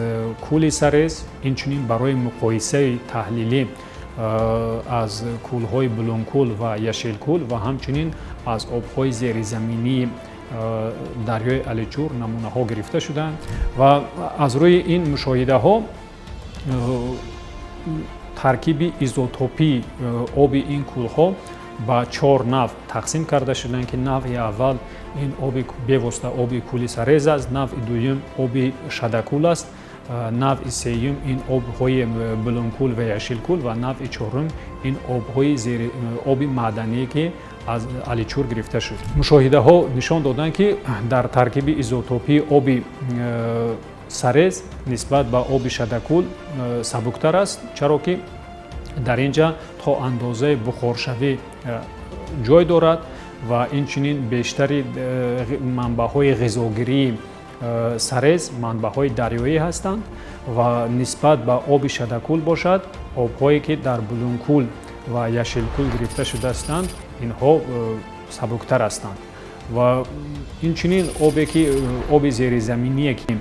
H: кӯли Сарез, инчунин барои муқоисаи таҳлилӣ аз кӯлҳои Булункӯл ва Яшилкӯл ва ҳамчунин аз обҳои зеризаминии дарёи Аличур намунаҳо гирифта шуданд ва аз рӯи ин мушоҳидаҳо таркиби изотопии оби ин кӯлҳо ба 4 навъ тақсим карда шуданд, ки навъи аввал ин оби бевосита оби кӯли Сарез аст, навъи дуюм оби Шадакӯл аст, навъи сеюм ин обҳои Булункӯл ва Яшилкӯл ва навъи чорум ин обҳои оби маъдание, ки аз Аличур гирифта шуд. Мушоҳидаҳо нишон доданд, ки дар таркиби изотопии оби Сарез нисбат ба оби Шадакӯл сабуктар аст, чаро ки дар ин ҷа то андозаи бухоршавӣ ҷой дорад ва инчунин бештари манбаъҳои ғизогирии Сарез манбаъҳои дарёӣ ҳастанд ва нисбат ба оби Шадакӯл бошад, обҳое ки дар Булункӯл ва Яшилкӯл гирифта шудаастанд, инҳо сабуктар ҳастанд ва инчунин обе ки оби зеризаминие ки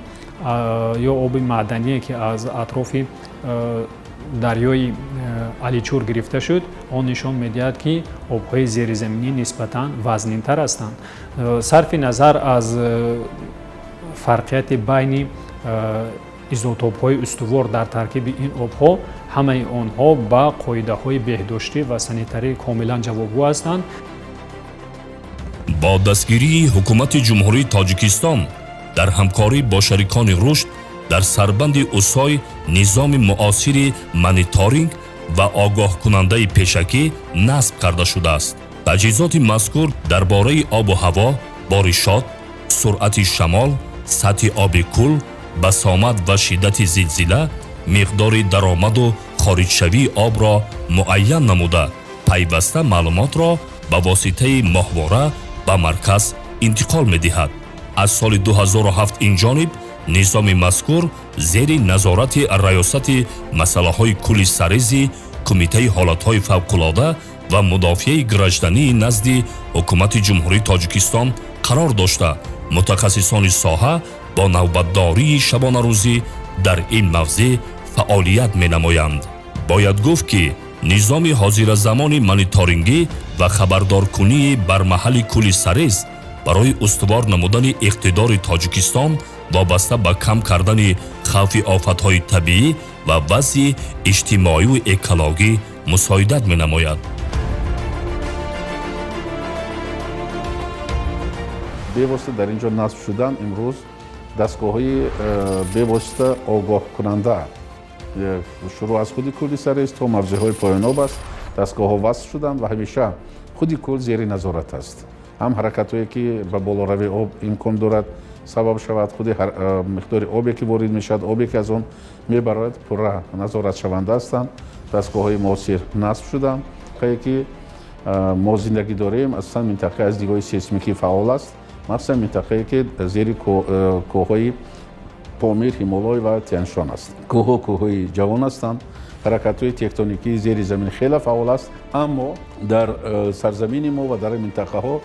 H: ё оби маъдание ки аз атрофи дарёи Аличур гирифта шуд, он нишон медиҳад, ки обҳои зеризаминӣ нисбатан вазнинтар ҳастанд. Сарфи назар аз фарқияти байни изотопҳои устувор дар таркиби ин обҳо, ҳамаи онҳо ба қоидаҳои беҳдоштӣ ва санитарӣ комилан ҷавобгӯ ҳастанд.
E: Бо дастгирии ҳукумати Ҷумҳурии Тоҷикистон дар ҳамкорӣ бо шарикони рушд дар сарбанди Усой низоми муосири мониторинг ва огоҳкунандаи пешакӣ насб карда шудааст. Таҷҳизоти мазкур дар бораи обу ҳаво, боришот, суръати шамол, сатҳи оби кӯл, басомад ва шиддати зилзила, миқдори даромаду хориҷшавии обро муайян намуда, пайваста маълумотро ба воситаи моҳвора ба марказ интиқол медиҳад. Аз соли 2007 инҷониб низоми мазкур зери назорати Раёсати масъалаҳои кӯли Сарези Кумитаи ҳолатҳои фавқулода ва мудофиаи граждании назди Ҳукумати Ҷумҳурии Тоҷикистон Қарор дошта, мутахассисони соҳа бо навбатдории шабонарӯзӣ дар ин мавзеъ фаъолият менамоянд. Бояд гуфт, ки низоми ҳозиразамони мониторингӣ ва хабардоркунии бармаҳали кӯли Сарез барои устувор намудани иқтидори Тоҷикистон вобаста ба кам кардани хавфи офатҳои табиӣ ва вазъи иҷтимоию экологӣ мусоидат менамояд.
F: Бевосита дар ин ҷо насб шудан имрӯз дастгоҳҳои бевосита огоҳкунанда, шурӯъ аз худи кӯли Сарез то мавзеъҳои поёноб аст, дастгоҳҳо васл шуданд ва ҳамеша худи кӯл зери назорат аст. Ҳам ҳаракатҳое, ки ба болоравии об имкон дорад сабаб шавад, худи миқдори обе, ки ворид мешавад, обе, ки аз он мебарояд, пурра назоратшаванда ҳастанд. Дастгоҳҳои муосир насб шуданд. Ки мо зиндагӣ дорем, асосан минтақаи аз нигоҳи сейсмикӣ фаъол аст, махсусан минтақае, ки зери кӯҳҳои Помир, Ҳимолой ва Тяншон аст. Кӯҳҳо кӯҳҳои ҷавон ҳастанд, ҳаракатҳои тектоникии зери замин хеле фаъол аст, аммо дар сарзамини мо ва дар минтақаҳо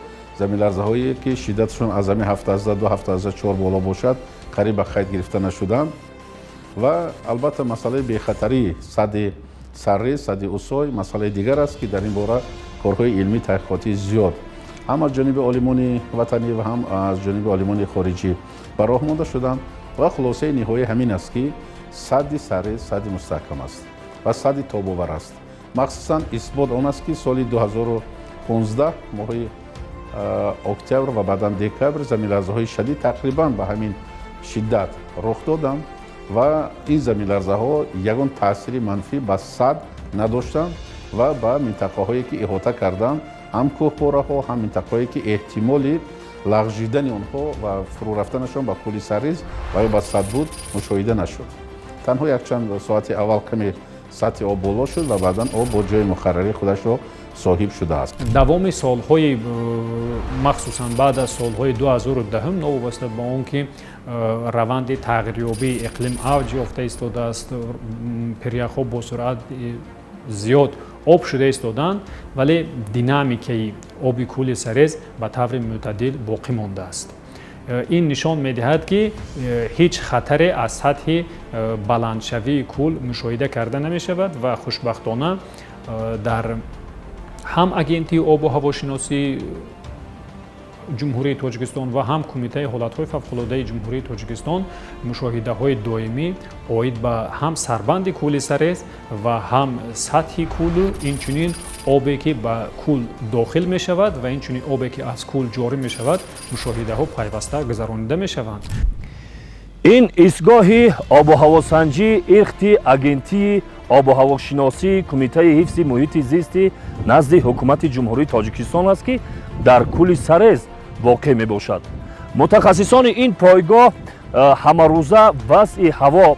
F: заминларзаҳое, ки шиддаташон аз ҳамин 7,2, 7,4 боло бошад, қариб ба қайд гирифта нашуданд. Ва албатта масъалаи бехатарии садди Саррез, садди Усой масъалаи дигар аст, ки дар ин бора корҳои илмӣ таҳқиқотӣ зиёд ҳам аз ҷониби олимони ватанӣ ва ҳам аз ҷониби олимони хориҷӣ ба роҳ монда шуданд. Ва хулосаи ниҳоӣ ҳамин аст, ки садди Саррез садди мустаҳкам аст ва садди тобовар аст. Махсусан исбот он аст, ки соли 2015 моҳи октябр ва баъдан декабр заминларзаҳои шадид тақрибан ба ҳамин шиддат рух доданд ва ин заминларзаҳо ягон таъсири манфӣ ба сад надоштанд ва ба минтақаҳое, ки иҳота карданд, ҳам кӯҳпораҳо, ҳам минтақаҳое, ки эҳтимоли лағжидани онҳо ва фурӯ рафтанашон ба кӯли Саррез ва ё ба сад буд, мушоҳида нашуд. Танҳо якчанд соати аввал каме сатҳи об боло шуд ва баъдан об бо ҷои муқаррарии худашро соҳиб шудааст.
H: Давоми солҳои, махсусан баъд аз солҳои 2010, новобаста ба он ки раванди тағйирёбии иқлим авҷ ёфта истодааст, пиряхҳо бо суръат зиёд об шуда истоданд, вале динамикаи оби кӯли Сарез ба таври мӯътадил боқӣ мондааст. Ин нишон медиҳад, ки ҳеҷ хатаре аз сатҳи баландшавии кӯл мушоҳида карда намешавад ва хушбахтона дар ҳам Агентии обу ҳавошиносии Ҷумҳурии Тоҷикистон ва ҳам Кумитаи ҳолатҳои фавқулодаи Ҷумҳурии Тоҷикистон мушоҳидаҳои доимӣ оид ба ҳам сарбанди кӯли Сарез ва ҳам сатҳи кӯлу, инчунин обе, ки ба кӯл дохил мешавад, ва инчунин обе, ки аз кӯл ҷорӣ мешавад, мушоҳидаҳо пайваста гузаронида мешаванд.
D: Ин истгоҳи обуҳавосанҷии Ирхти Агентии обуҳавошиносии Кумитаи ҳифзи муҳити зисти назди Ҳукумати Ҷумҳурии Тоҷикистон аст, ки дар кӯли Сарез воқеъ мебошад. Мутахассисони ин пойгоҳ ҳамарӯза вазъи ҳаво,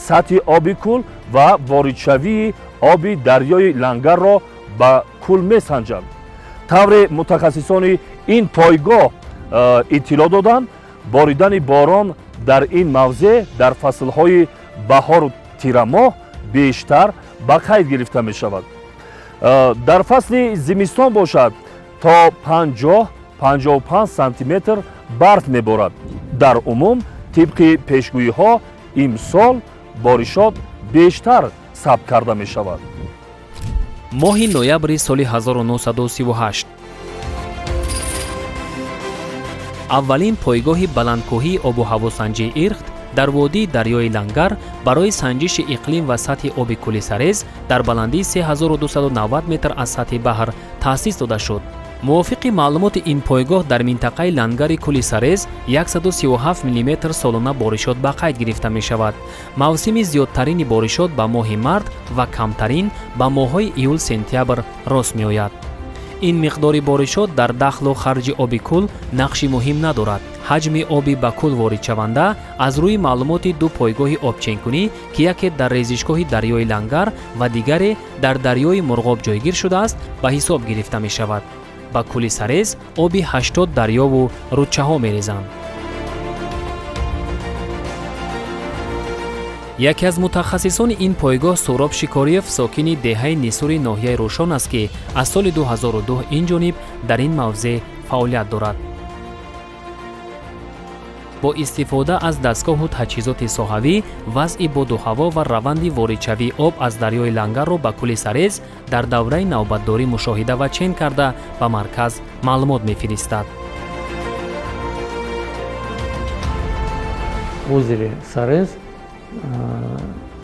D: сатҳи оби кӯл ва воридшавии оби дарёи Лангарро ба кӯл месанҷанд. Тавре мутахассисони ин пойгоҳ иттилоъ доданд, боридани борон дар ин мавзеъ дар фаслҳои баҳору тирамоҳ бештар ба қайд гирифта мешавад. Дар фасли зимистон бошад, то 50-55 сантиметр барф меборад. Дар умум, тибқи пешгӯиҳо, имсол боришот бештар сабт карда мешавад.
B: Моҳи ноябри соли 1938 аввалин пойгоҳи баландкӯҳии обу ҳавосанҷии Ирхт дар водии дарёи Лангар барои санҷиши иқлим ва сатҳи оби кӯли Сарез дар баландии 3290 метр аз сатҳи баҳр таъсис дода шуд. Мувофиқи маълумоти ин пойгоҳ, дар минтақаи Лангари кӯли Сарез 137 мм солона боришот ба қайд гирифта мешавад. Мавсими зиёдтарини боришот ба моҳи март ва камтарин ба моҳҳои июл-сентябр рост меояд. Ин миқдори боришот дар дахлу харҷи оби кӯл нақши муҳим надорад. Ҳаҷми оби ба кӯл воридшаванда аз рӯи маълумоти ду пойгоҳи обченкунӣ, ки яке дар резишгоҳи дарёи Лангар ва дигаре дар дарёи Мурғоб ҷойгир шудааст, ба ҳисоб гирифта мешавад. Ба кӯли Сарез оби 80 дарёву рудчаҳо мерезанд. Яке аз мутахассисони ин пойгоҳ Суроб Шикориев, сокини деҳаи Нисури ноҳияи Рӯшон аст, ки аз соли 2002 ин ҷониб дар ин мавзеъ фаъолият дорад. Бо истифода аз дастгоҳу таҷҳизоти соҳавӣ вазъи боду ҳаво ва раванди воридшавии об аз дарёи Лангарро ба кӯли Сарез дар давраи навбатдорӣ мушоҳида ва чен карда, ба марказ маълумот мефиристад.
M: В озере Сарез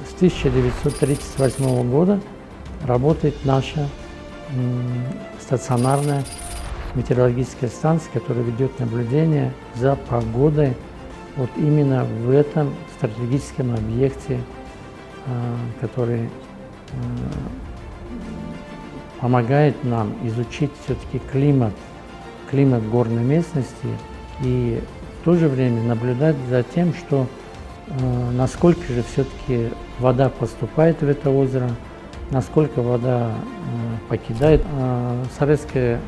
M: с 1938 года работает наша стационарная метеорологическая станция, которая ведет наблюдение за погодой вот именно в этом стратегическом объекте, который помогает нам изучить все-таки климат горной местности и в то же время наблюдать за тем, что насколько же все-таки вода поступает в это озеро, насколько вода покидает. Сарезская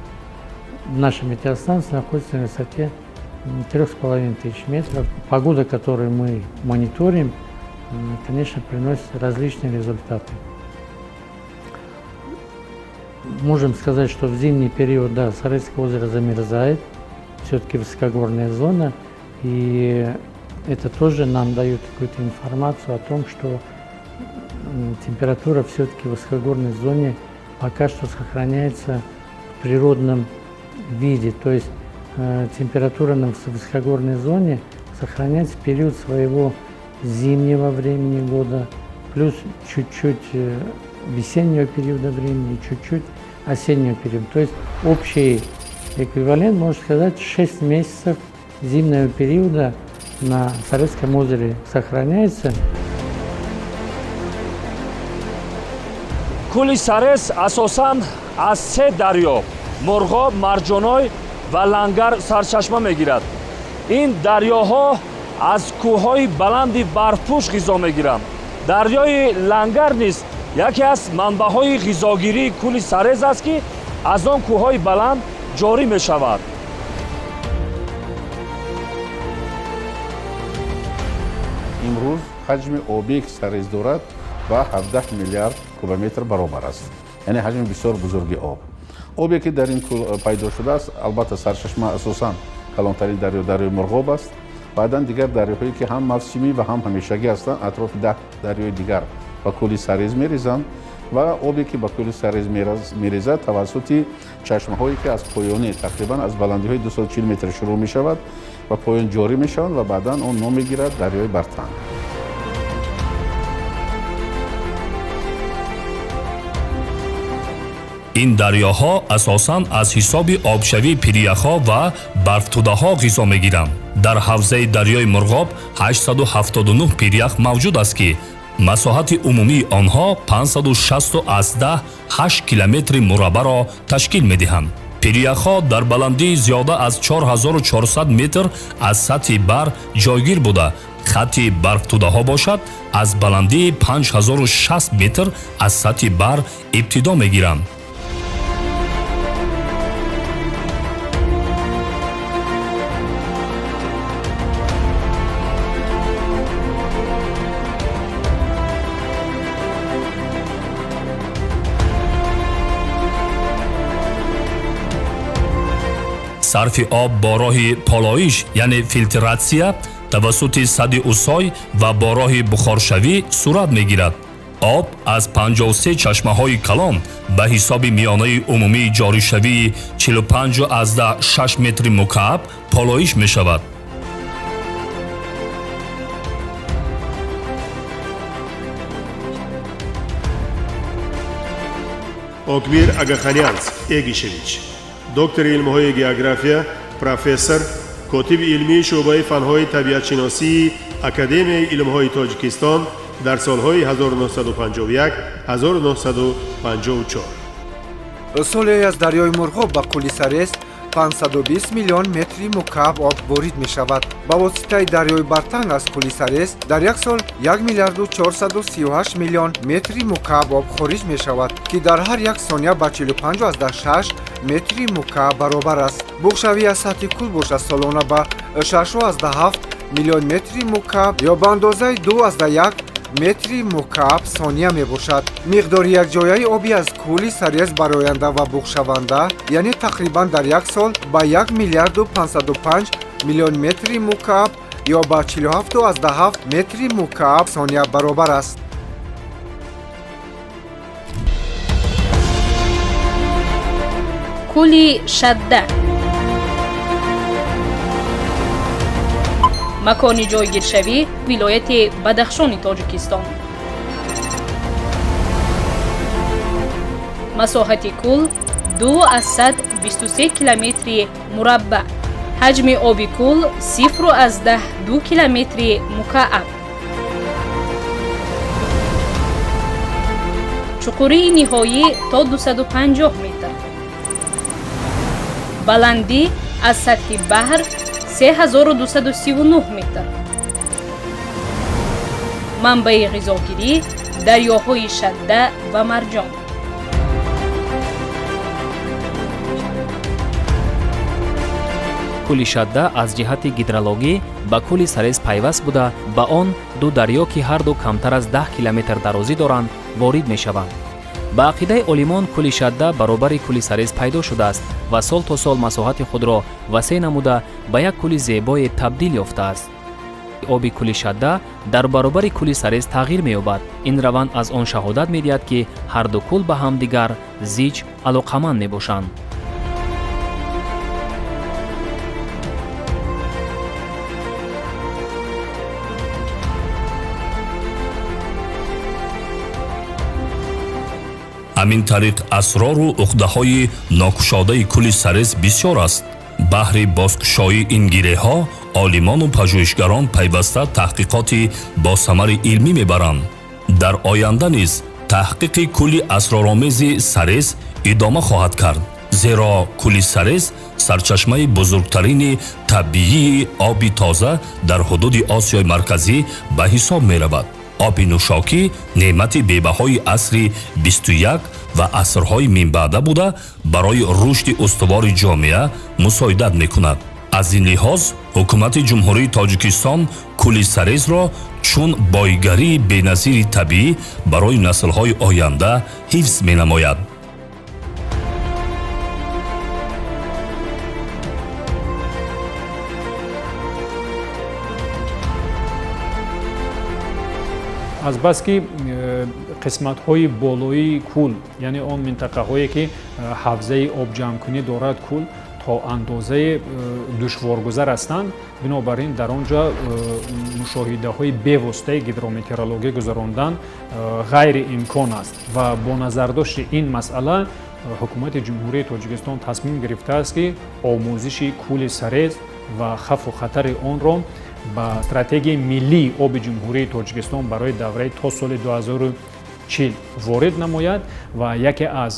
M: наша метеостанция находится на высоте 3500 метров. Погода, которую мы мониторим, конечно, приносит различные результаты. Можем сказать, что в зимний период, да, Сарезское озеро замерзает, все-таки высокогорная зона, и это тоже нам дает какую-то информацию о том, что температура все-таки в высокогорной зоне пока что сохраняется в природном виде, то есть температура на высокогорной зоне сохраняется в период своего зимнего времени года, плюс чуть-чуть весеннего периода времени, чуть-чуть осеннего периода. То есть общий эквивалент, можно сказать, 6 месяцев зимнего периода на Сарезском озере сохраняется.
D: Кӯли Сарез асосан аз се дарё Мурғоб, Марҷоной ва Лангар сарчашма мегирад. Ин дарёҳо аз кӯҳҳои баланди барфпӯш ғизо мегиранд. Дарёи Лангар низ яке аз манбаъҳои ғизогирии кӯли Сарез аст, ки аз он кӯҳҳои баланд ҷорӣ мешавад.
F: Имрӯз ҳаҷми обие ки Сарез дорад, ба 17 миллиард кубометр баробар аст, яъне ҳаҷми бисёр бузурги об. Обе ки дар ин кӯл пайдо шудааст, албатта, сарчашма асосан калонтарин дарё дарёи Мурғоб аст. Баъдан дигар дарёҳое ки ҳам мавсимӣ ва ҳам ҳамешагӣ ҳастанд, атрофи 10 дарёи дигар ба кӯли Сарез мерезанд ва обе ки ба кӯли Сарез мерезад, тавассути чашмаҳое ки аз поёнӣ, тақрибан аз баландиҳои 240 метр шурӯъ мешавад, ба поён ҷорӣ мешаванд ва баъдан он ном мегирад дарёи Бартанг.
E: Ин дарёҳо асосан аз ҳисоби обшавии пиряхҳо ва барфтӯдаҳо ғизо мегиранд. Дар ҳавзаи дарёи Мурғоб 879 пирях мавҷуд аст, ки масоҳати умумии онҳо 560,8 километри мураббаъро ташкил медиҳанд. Пиряхҳо дар баландии зиёда аз 4400 метр аз сатҳи баҳр ҷойгир буда, хатти барфтӯдаҳо бошад, аз баландии 5060 метр аз сатҳи баҳр ибтидо мегиранд. Сарфи об бо роҳи полоиш, яъне филтратсия, тавассути садди Усой ва бо роҳи бухоршавӣ сурат мегирад. Об аз 53 чашмаҳои калон ба ҳисоби миёнаи умумии ҷоришавии 45,6 метри мукааб полоиш мешавад.
A: Окбир Агаханянц Эгишевич, доктори илмҳои география, профессор, котиби илмии шӯъбаи фанҳои табиатшиносии Академияи илмҳои Тоҷикистон дар солҳои 1951-1954.
J: Соле аз дарёи Мурғоб ба кӯли Сарез 520 миллион метри мукааб об ворид мешавад. Ба воситаи дарёи Бартанг аз кӯли Сарез дар як сол 1 миллиарду 438 миллион метри мукааб об хориҷ мешавад, ки дар ҳар як сония ба 45,6 метри мукааб баробар аст. Буғшавӣ аз сатҳи кӯл бошад, солона ба 6,7 миллион метри мукааб ё ба андозаи 2,1 метри мукааб сония мебошад. Миқдори якҷояи оби аз кӯли Сарез бароянда ва буғшаванда, яъне тақрибан дар як сол ба 1 миллиарду 505 миллион метри мукааб ё ба 47,7 метри мукааб сония баробар аст.
K: Кӯли Шадда. Макони ҷойгиршавӣ вилояти Бадахшони Тоҷикистон. Масоҳати кӯл 2,23 километри мураббаъ. Ҳаҷми оби кӯл 0,2 километри мукааб. Чуқурии ниҳоӣ то 250 метр. Баландӣ аз сатҳи баҳр 3239 метр. Манбаи ғизогирӣ дарёҳои Шадда ва Марҷон.
B: Кӯли Шадда аз ҷиҳати гидрологӣ ба кӯли Сарез пайваст буда, ба он ду дарё, ки ҳарду камтар аз 10 километр дарозӣ доранд, ворид мешаванд. Ба ақидаи олимон, кӯли Шадда баробари кӯли Сарез пайдо шудааст ва сол то сол масоҳати худро васеъ намуда ба як кӯли зебое табдил ёфтааст. Оби кӯли Шадда дар баробари кӯли Сарез тағйир меёбад. Ин раванд аз он шаҳодат медиҳад, ки ҳарду кӯл ба ҳамдигар зич алоқаманд мебошанд.
E: Ҳамин тариқ асрору уқдаҳои нокушодаи кӯли Сарез бисёр аст. Баҳри бозкушоии ин гиреҳҳо олимону пажӯҳишгарон пайваста таҳқиқоти босамари илмӣ мебаранд. Дар оянда низ таҳқиқи кӯли асроромези Сарез идома хоҳад кард, зеро кӯли Сарез сарчашмаи бузургтарини табиии оби тоза дар ҳудуди Осиёи Марказӣ ба ҳисоб меравад. Оби нӯшокӣ неъмати бебаҳои асри 21 ва асрҳои минбаъда буда, барои рушди устувори ҷомеа мусоидат мекунад. Аз ин лиҳоз ҳукумати Ҷумҳурии Тоҷикистон кӯли Сарезро чун бойгарии беназири табиӣ барои наслҳои оянда ҳифз менамояд.
H: Азбаски қисматҳои болоии кӯл, яъне он минтақаҳое ки ҳавзаи обҷамъкунӣ дорад кӯл, то андозаи душворгузар ҳастанд, бинобар ин дар он ҷо мушоҳидаҳои бевоситаи гидрометеорологӣ гузарондан ғайриимкон аст ва бо назардошти ин масъала ҳукумати Ҷумҳурии Тоҷикистон тасмим гирифтааст, ки омӯзиши кӯли Сарез ва хавфу хатари онро ба стратегияи миллии оби Ҷумҳурии Тоҷикистон барои давраи то соли 2040 ворид намояд ва яке аз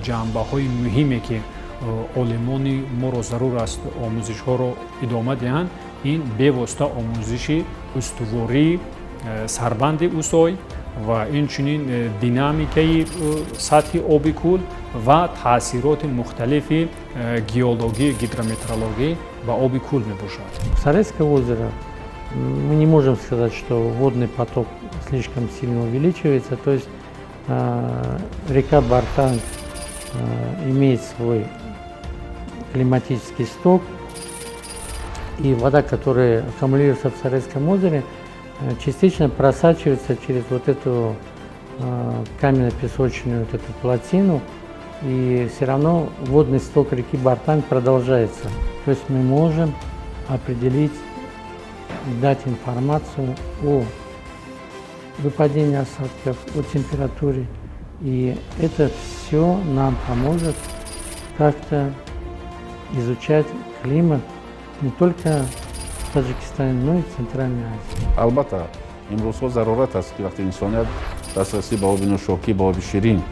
H: ҷанбаҳои муҳиме, ки олимони моро зарур аст омӯзишҳоро идома диҳанд, ин бевосита омӯзиши устувории сарбанди Усой ва инчунин динамикаи сатҳи оби кӯл ва таъсироти мухталифи геологӣ, гидрометеорологӣ ба оби кӯл мебошад.
M: Сарезское озеро, мы не можем сказать, что водный поток слишком сильно увеличивается, то есть река Бартанг имеет свой климатический сток, и вода, которая аккумулируется в Сарезском озере, частично просачивается через вот эту каменно-песочную вот эту плотину, и все равно водный сток реки Бартанг продолжается. То есть мы можем определить, дать информацию о выпадении осадков, о температуре. И это все нам поможет как-то изучать климат не только в Таджикистане, но и в Центральной Азии.
F: Албатта, имрӯзҳо зарурат аст, ки вақте инсоният дастрасӣ ба оби нӯшокӣ, ба оби ширин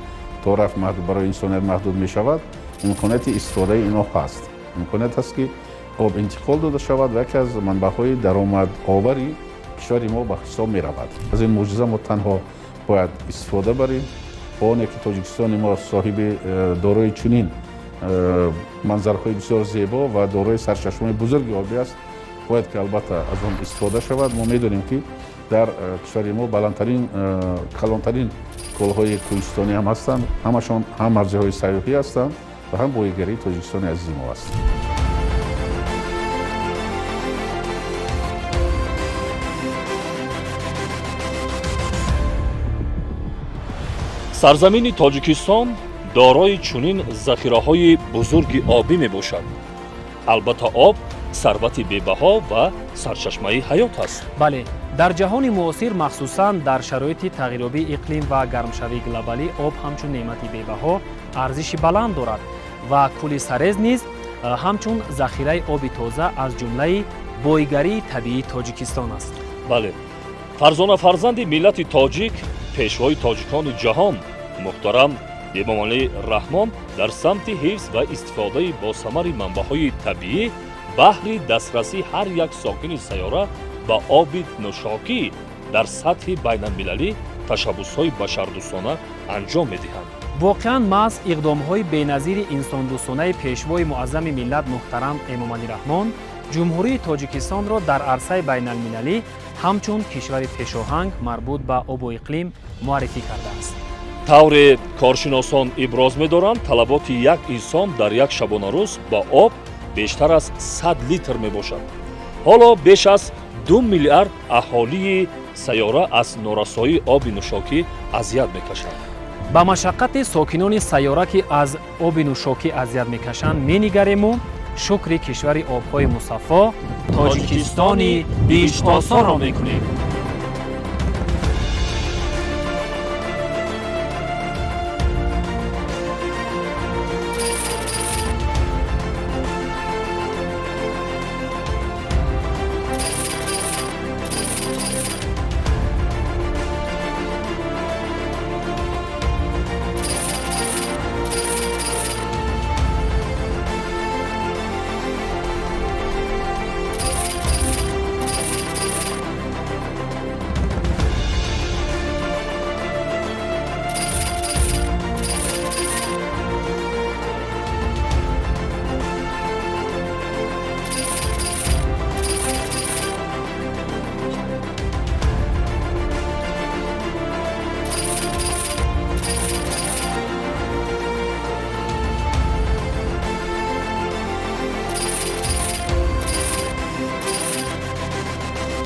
F: то рафт барои инсоният маҳдуд мешавад, имконияти истифодаи инҳо ҳаст. Имконият ҳаст, ки об интиқол дода шавад ва яке аз манбаъҳои даромадовари кишвари мо ба ҳисоб меравад. Аз ин мӯъҷиза мо танҳо бояд истифода барем. Бо оне ки Тоҷикистони мо соҳиби дорои чунин манзарҳои бисёр зебо ва дорои сарчашмаи бузурги обӣ аст, бояд ки албатта аз он истифода шавад. Мо медонем, ки дар кишвари мо баландтарин, калонтарин кӯлҳои кӯҳистонӣ ҳам ҳастанд. Ҳамашон ҳам мавзеъҳои сайёҳӣ ҳастанд ва ҳам боигарии Тоҷикистони азизи мо аст.
D: Сарзамини Тоҷикистон дорои чунин захираҳои бузурги обӣ мебошад. Албатта, об сарвати бебаҳо ва сарчашмаи ҳаёт аст.
C: Бале, дар ҷаҳони муосир, махсусан дар шароити тағйирёбии иқлим ва гармшавии глобалӣ, об ҳамчун неъмати бебаҳо арзиши баланд дорад ва кӯли Сарез низ ҳамчун захираи оби тоза аз ҷумлаи бойгарии табиии Тоҷикистон аст.
D: Бале, фарзона фарзанди миллати тоҷик, пешвои тоҷикони ҷаҳон муҳтарам Эмомалӣ Раҳмон дар самти ҳифз ва истифодаи босамари манбаъҳои табиӣ баҳри дастрасии ҳар як сокини сайёра ба оби нӯшокӣ дар сатҳи байналмилалӣ ташаббусҳои башардӯстона анҷом медиҳанд.
C: Воқеан, маҳз иқдомҳои беназири инсондӯстонаи пешвои муаззами миллат муҳтарам Эмомалӣ Раҳмон Ҷумҳурии Тоҷикистонро дар арсаи байналмилалӣ ҳамчун кишвари пешоҳанг марбут ба обу иқлим муаррифӣ кардааст.
D: Тавре коршиносон иброз медоранд, талаботи як инсон дар як шабонарӯз ба об бештар аз 100 литр мебошад. Ҳоло беш аз 2 миллиард аҳолии сайёра аз норасоии оби нӯшокӣ азият мекашанд.
C: Ба машаққати сокинони сайёра, ки аз оби нӯшокӣ азият мекашанд, менигарему шукри кишвари обҳои мусаффо Тоҷикистони биҳиштосоро мекунем.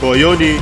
A: Поёни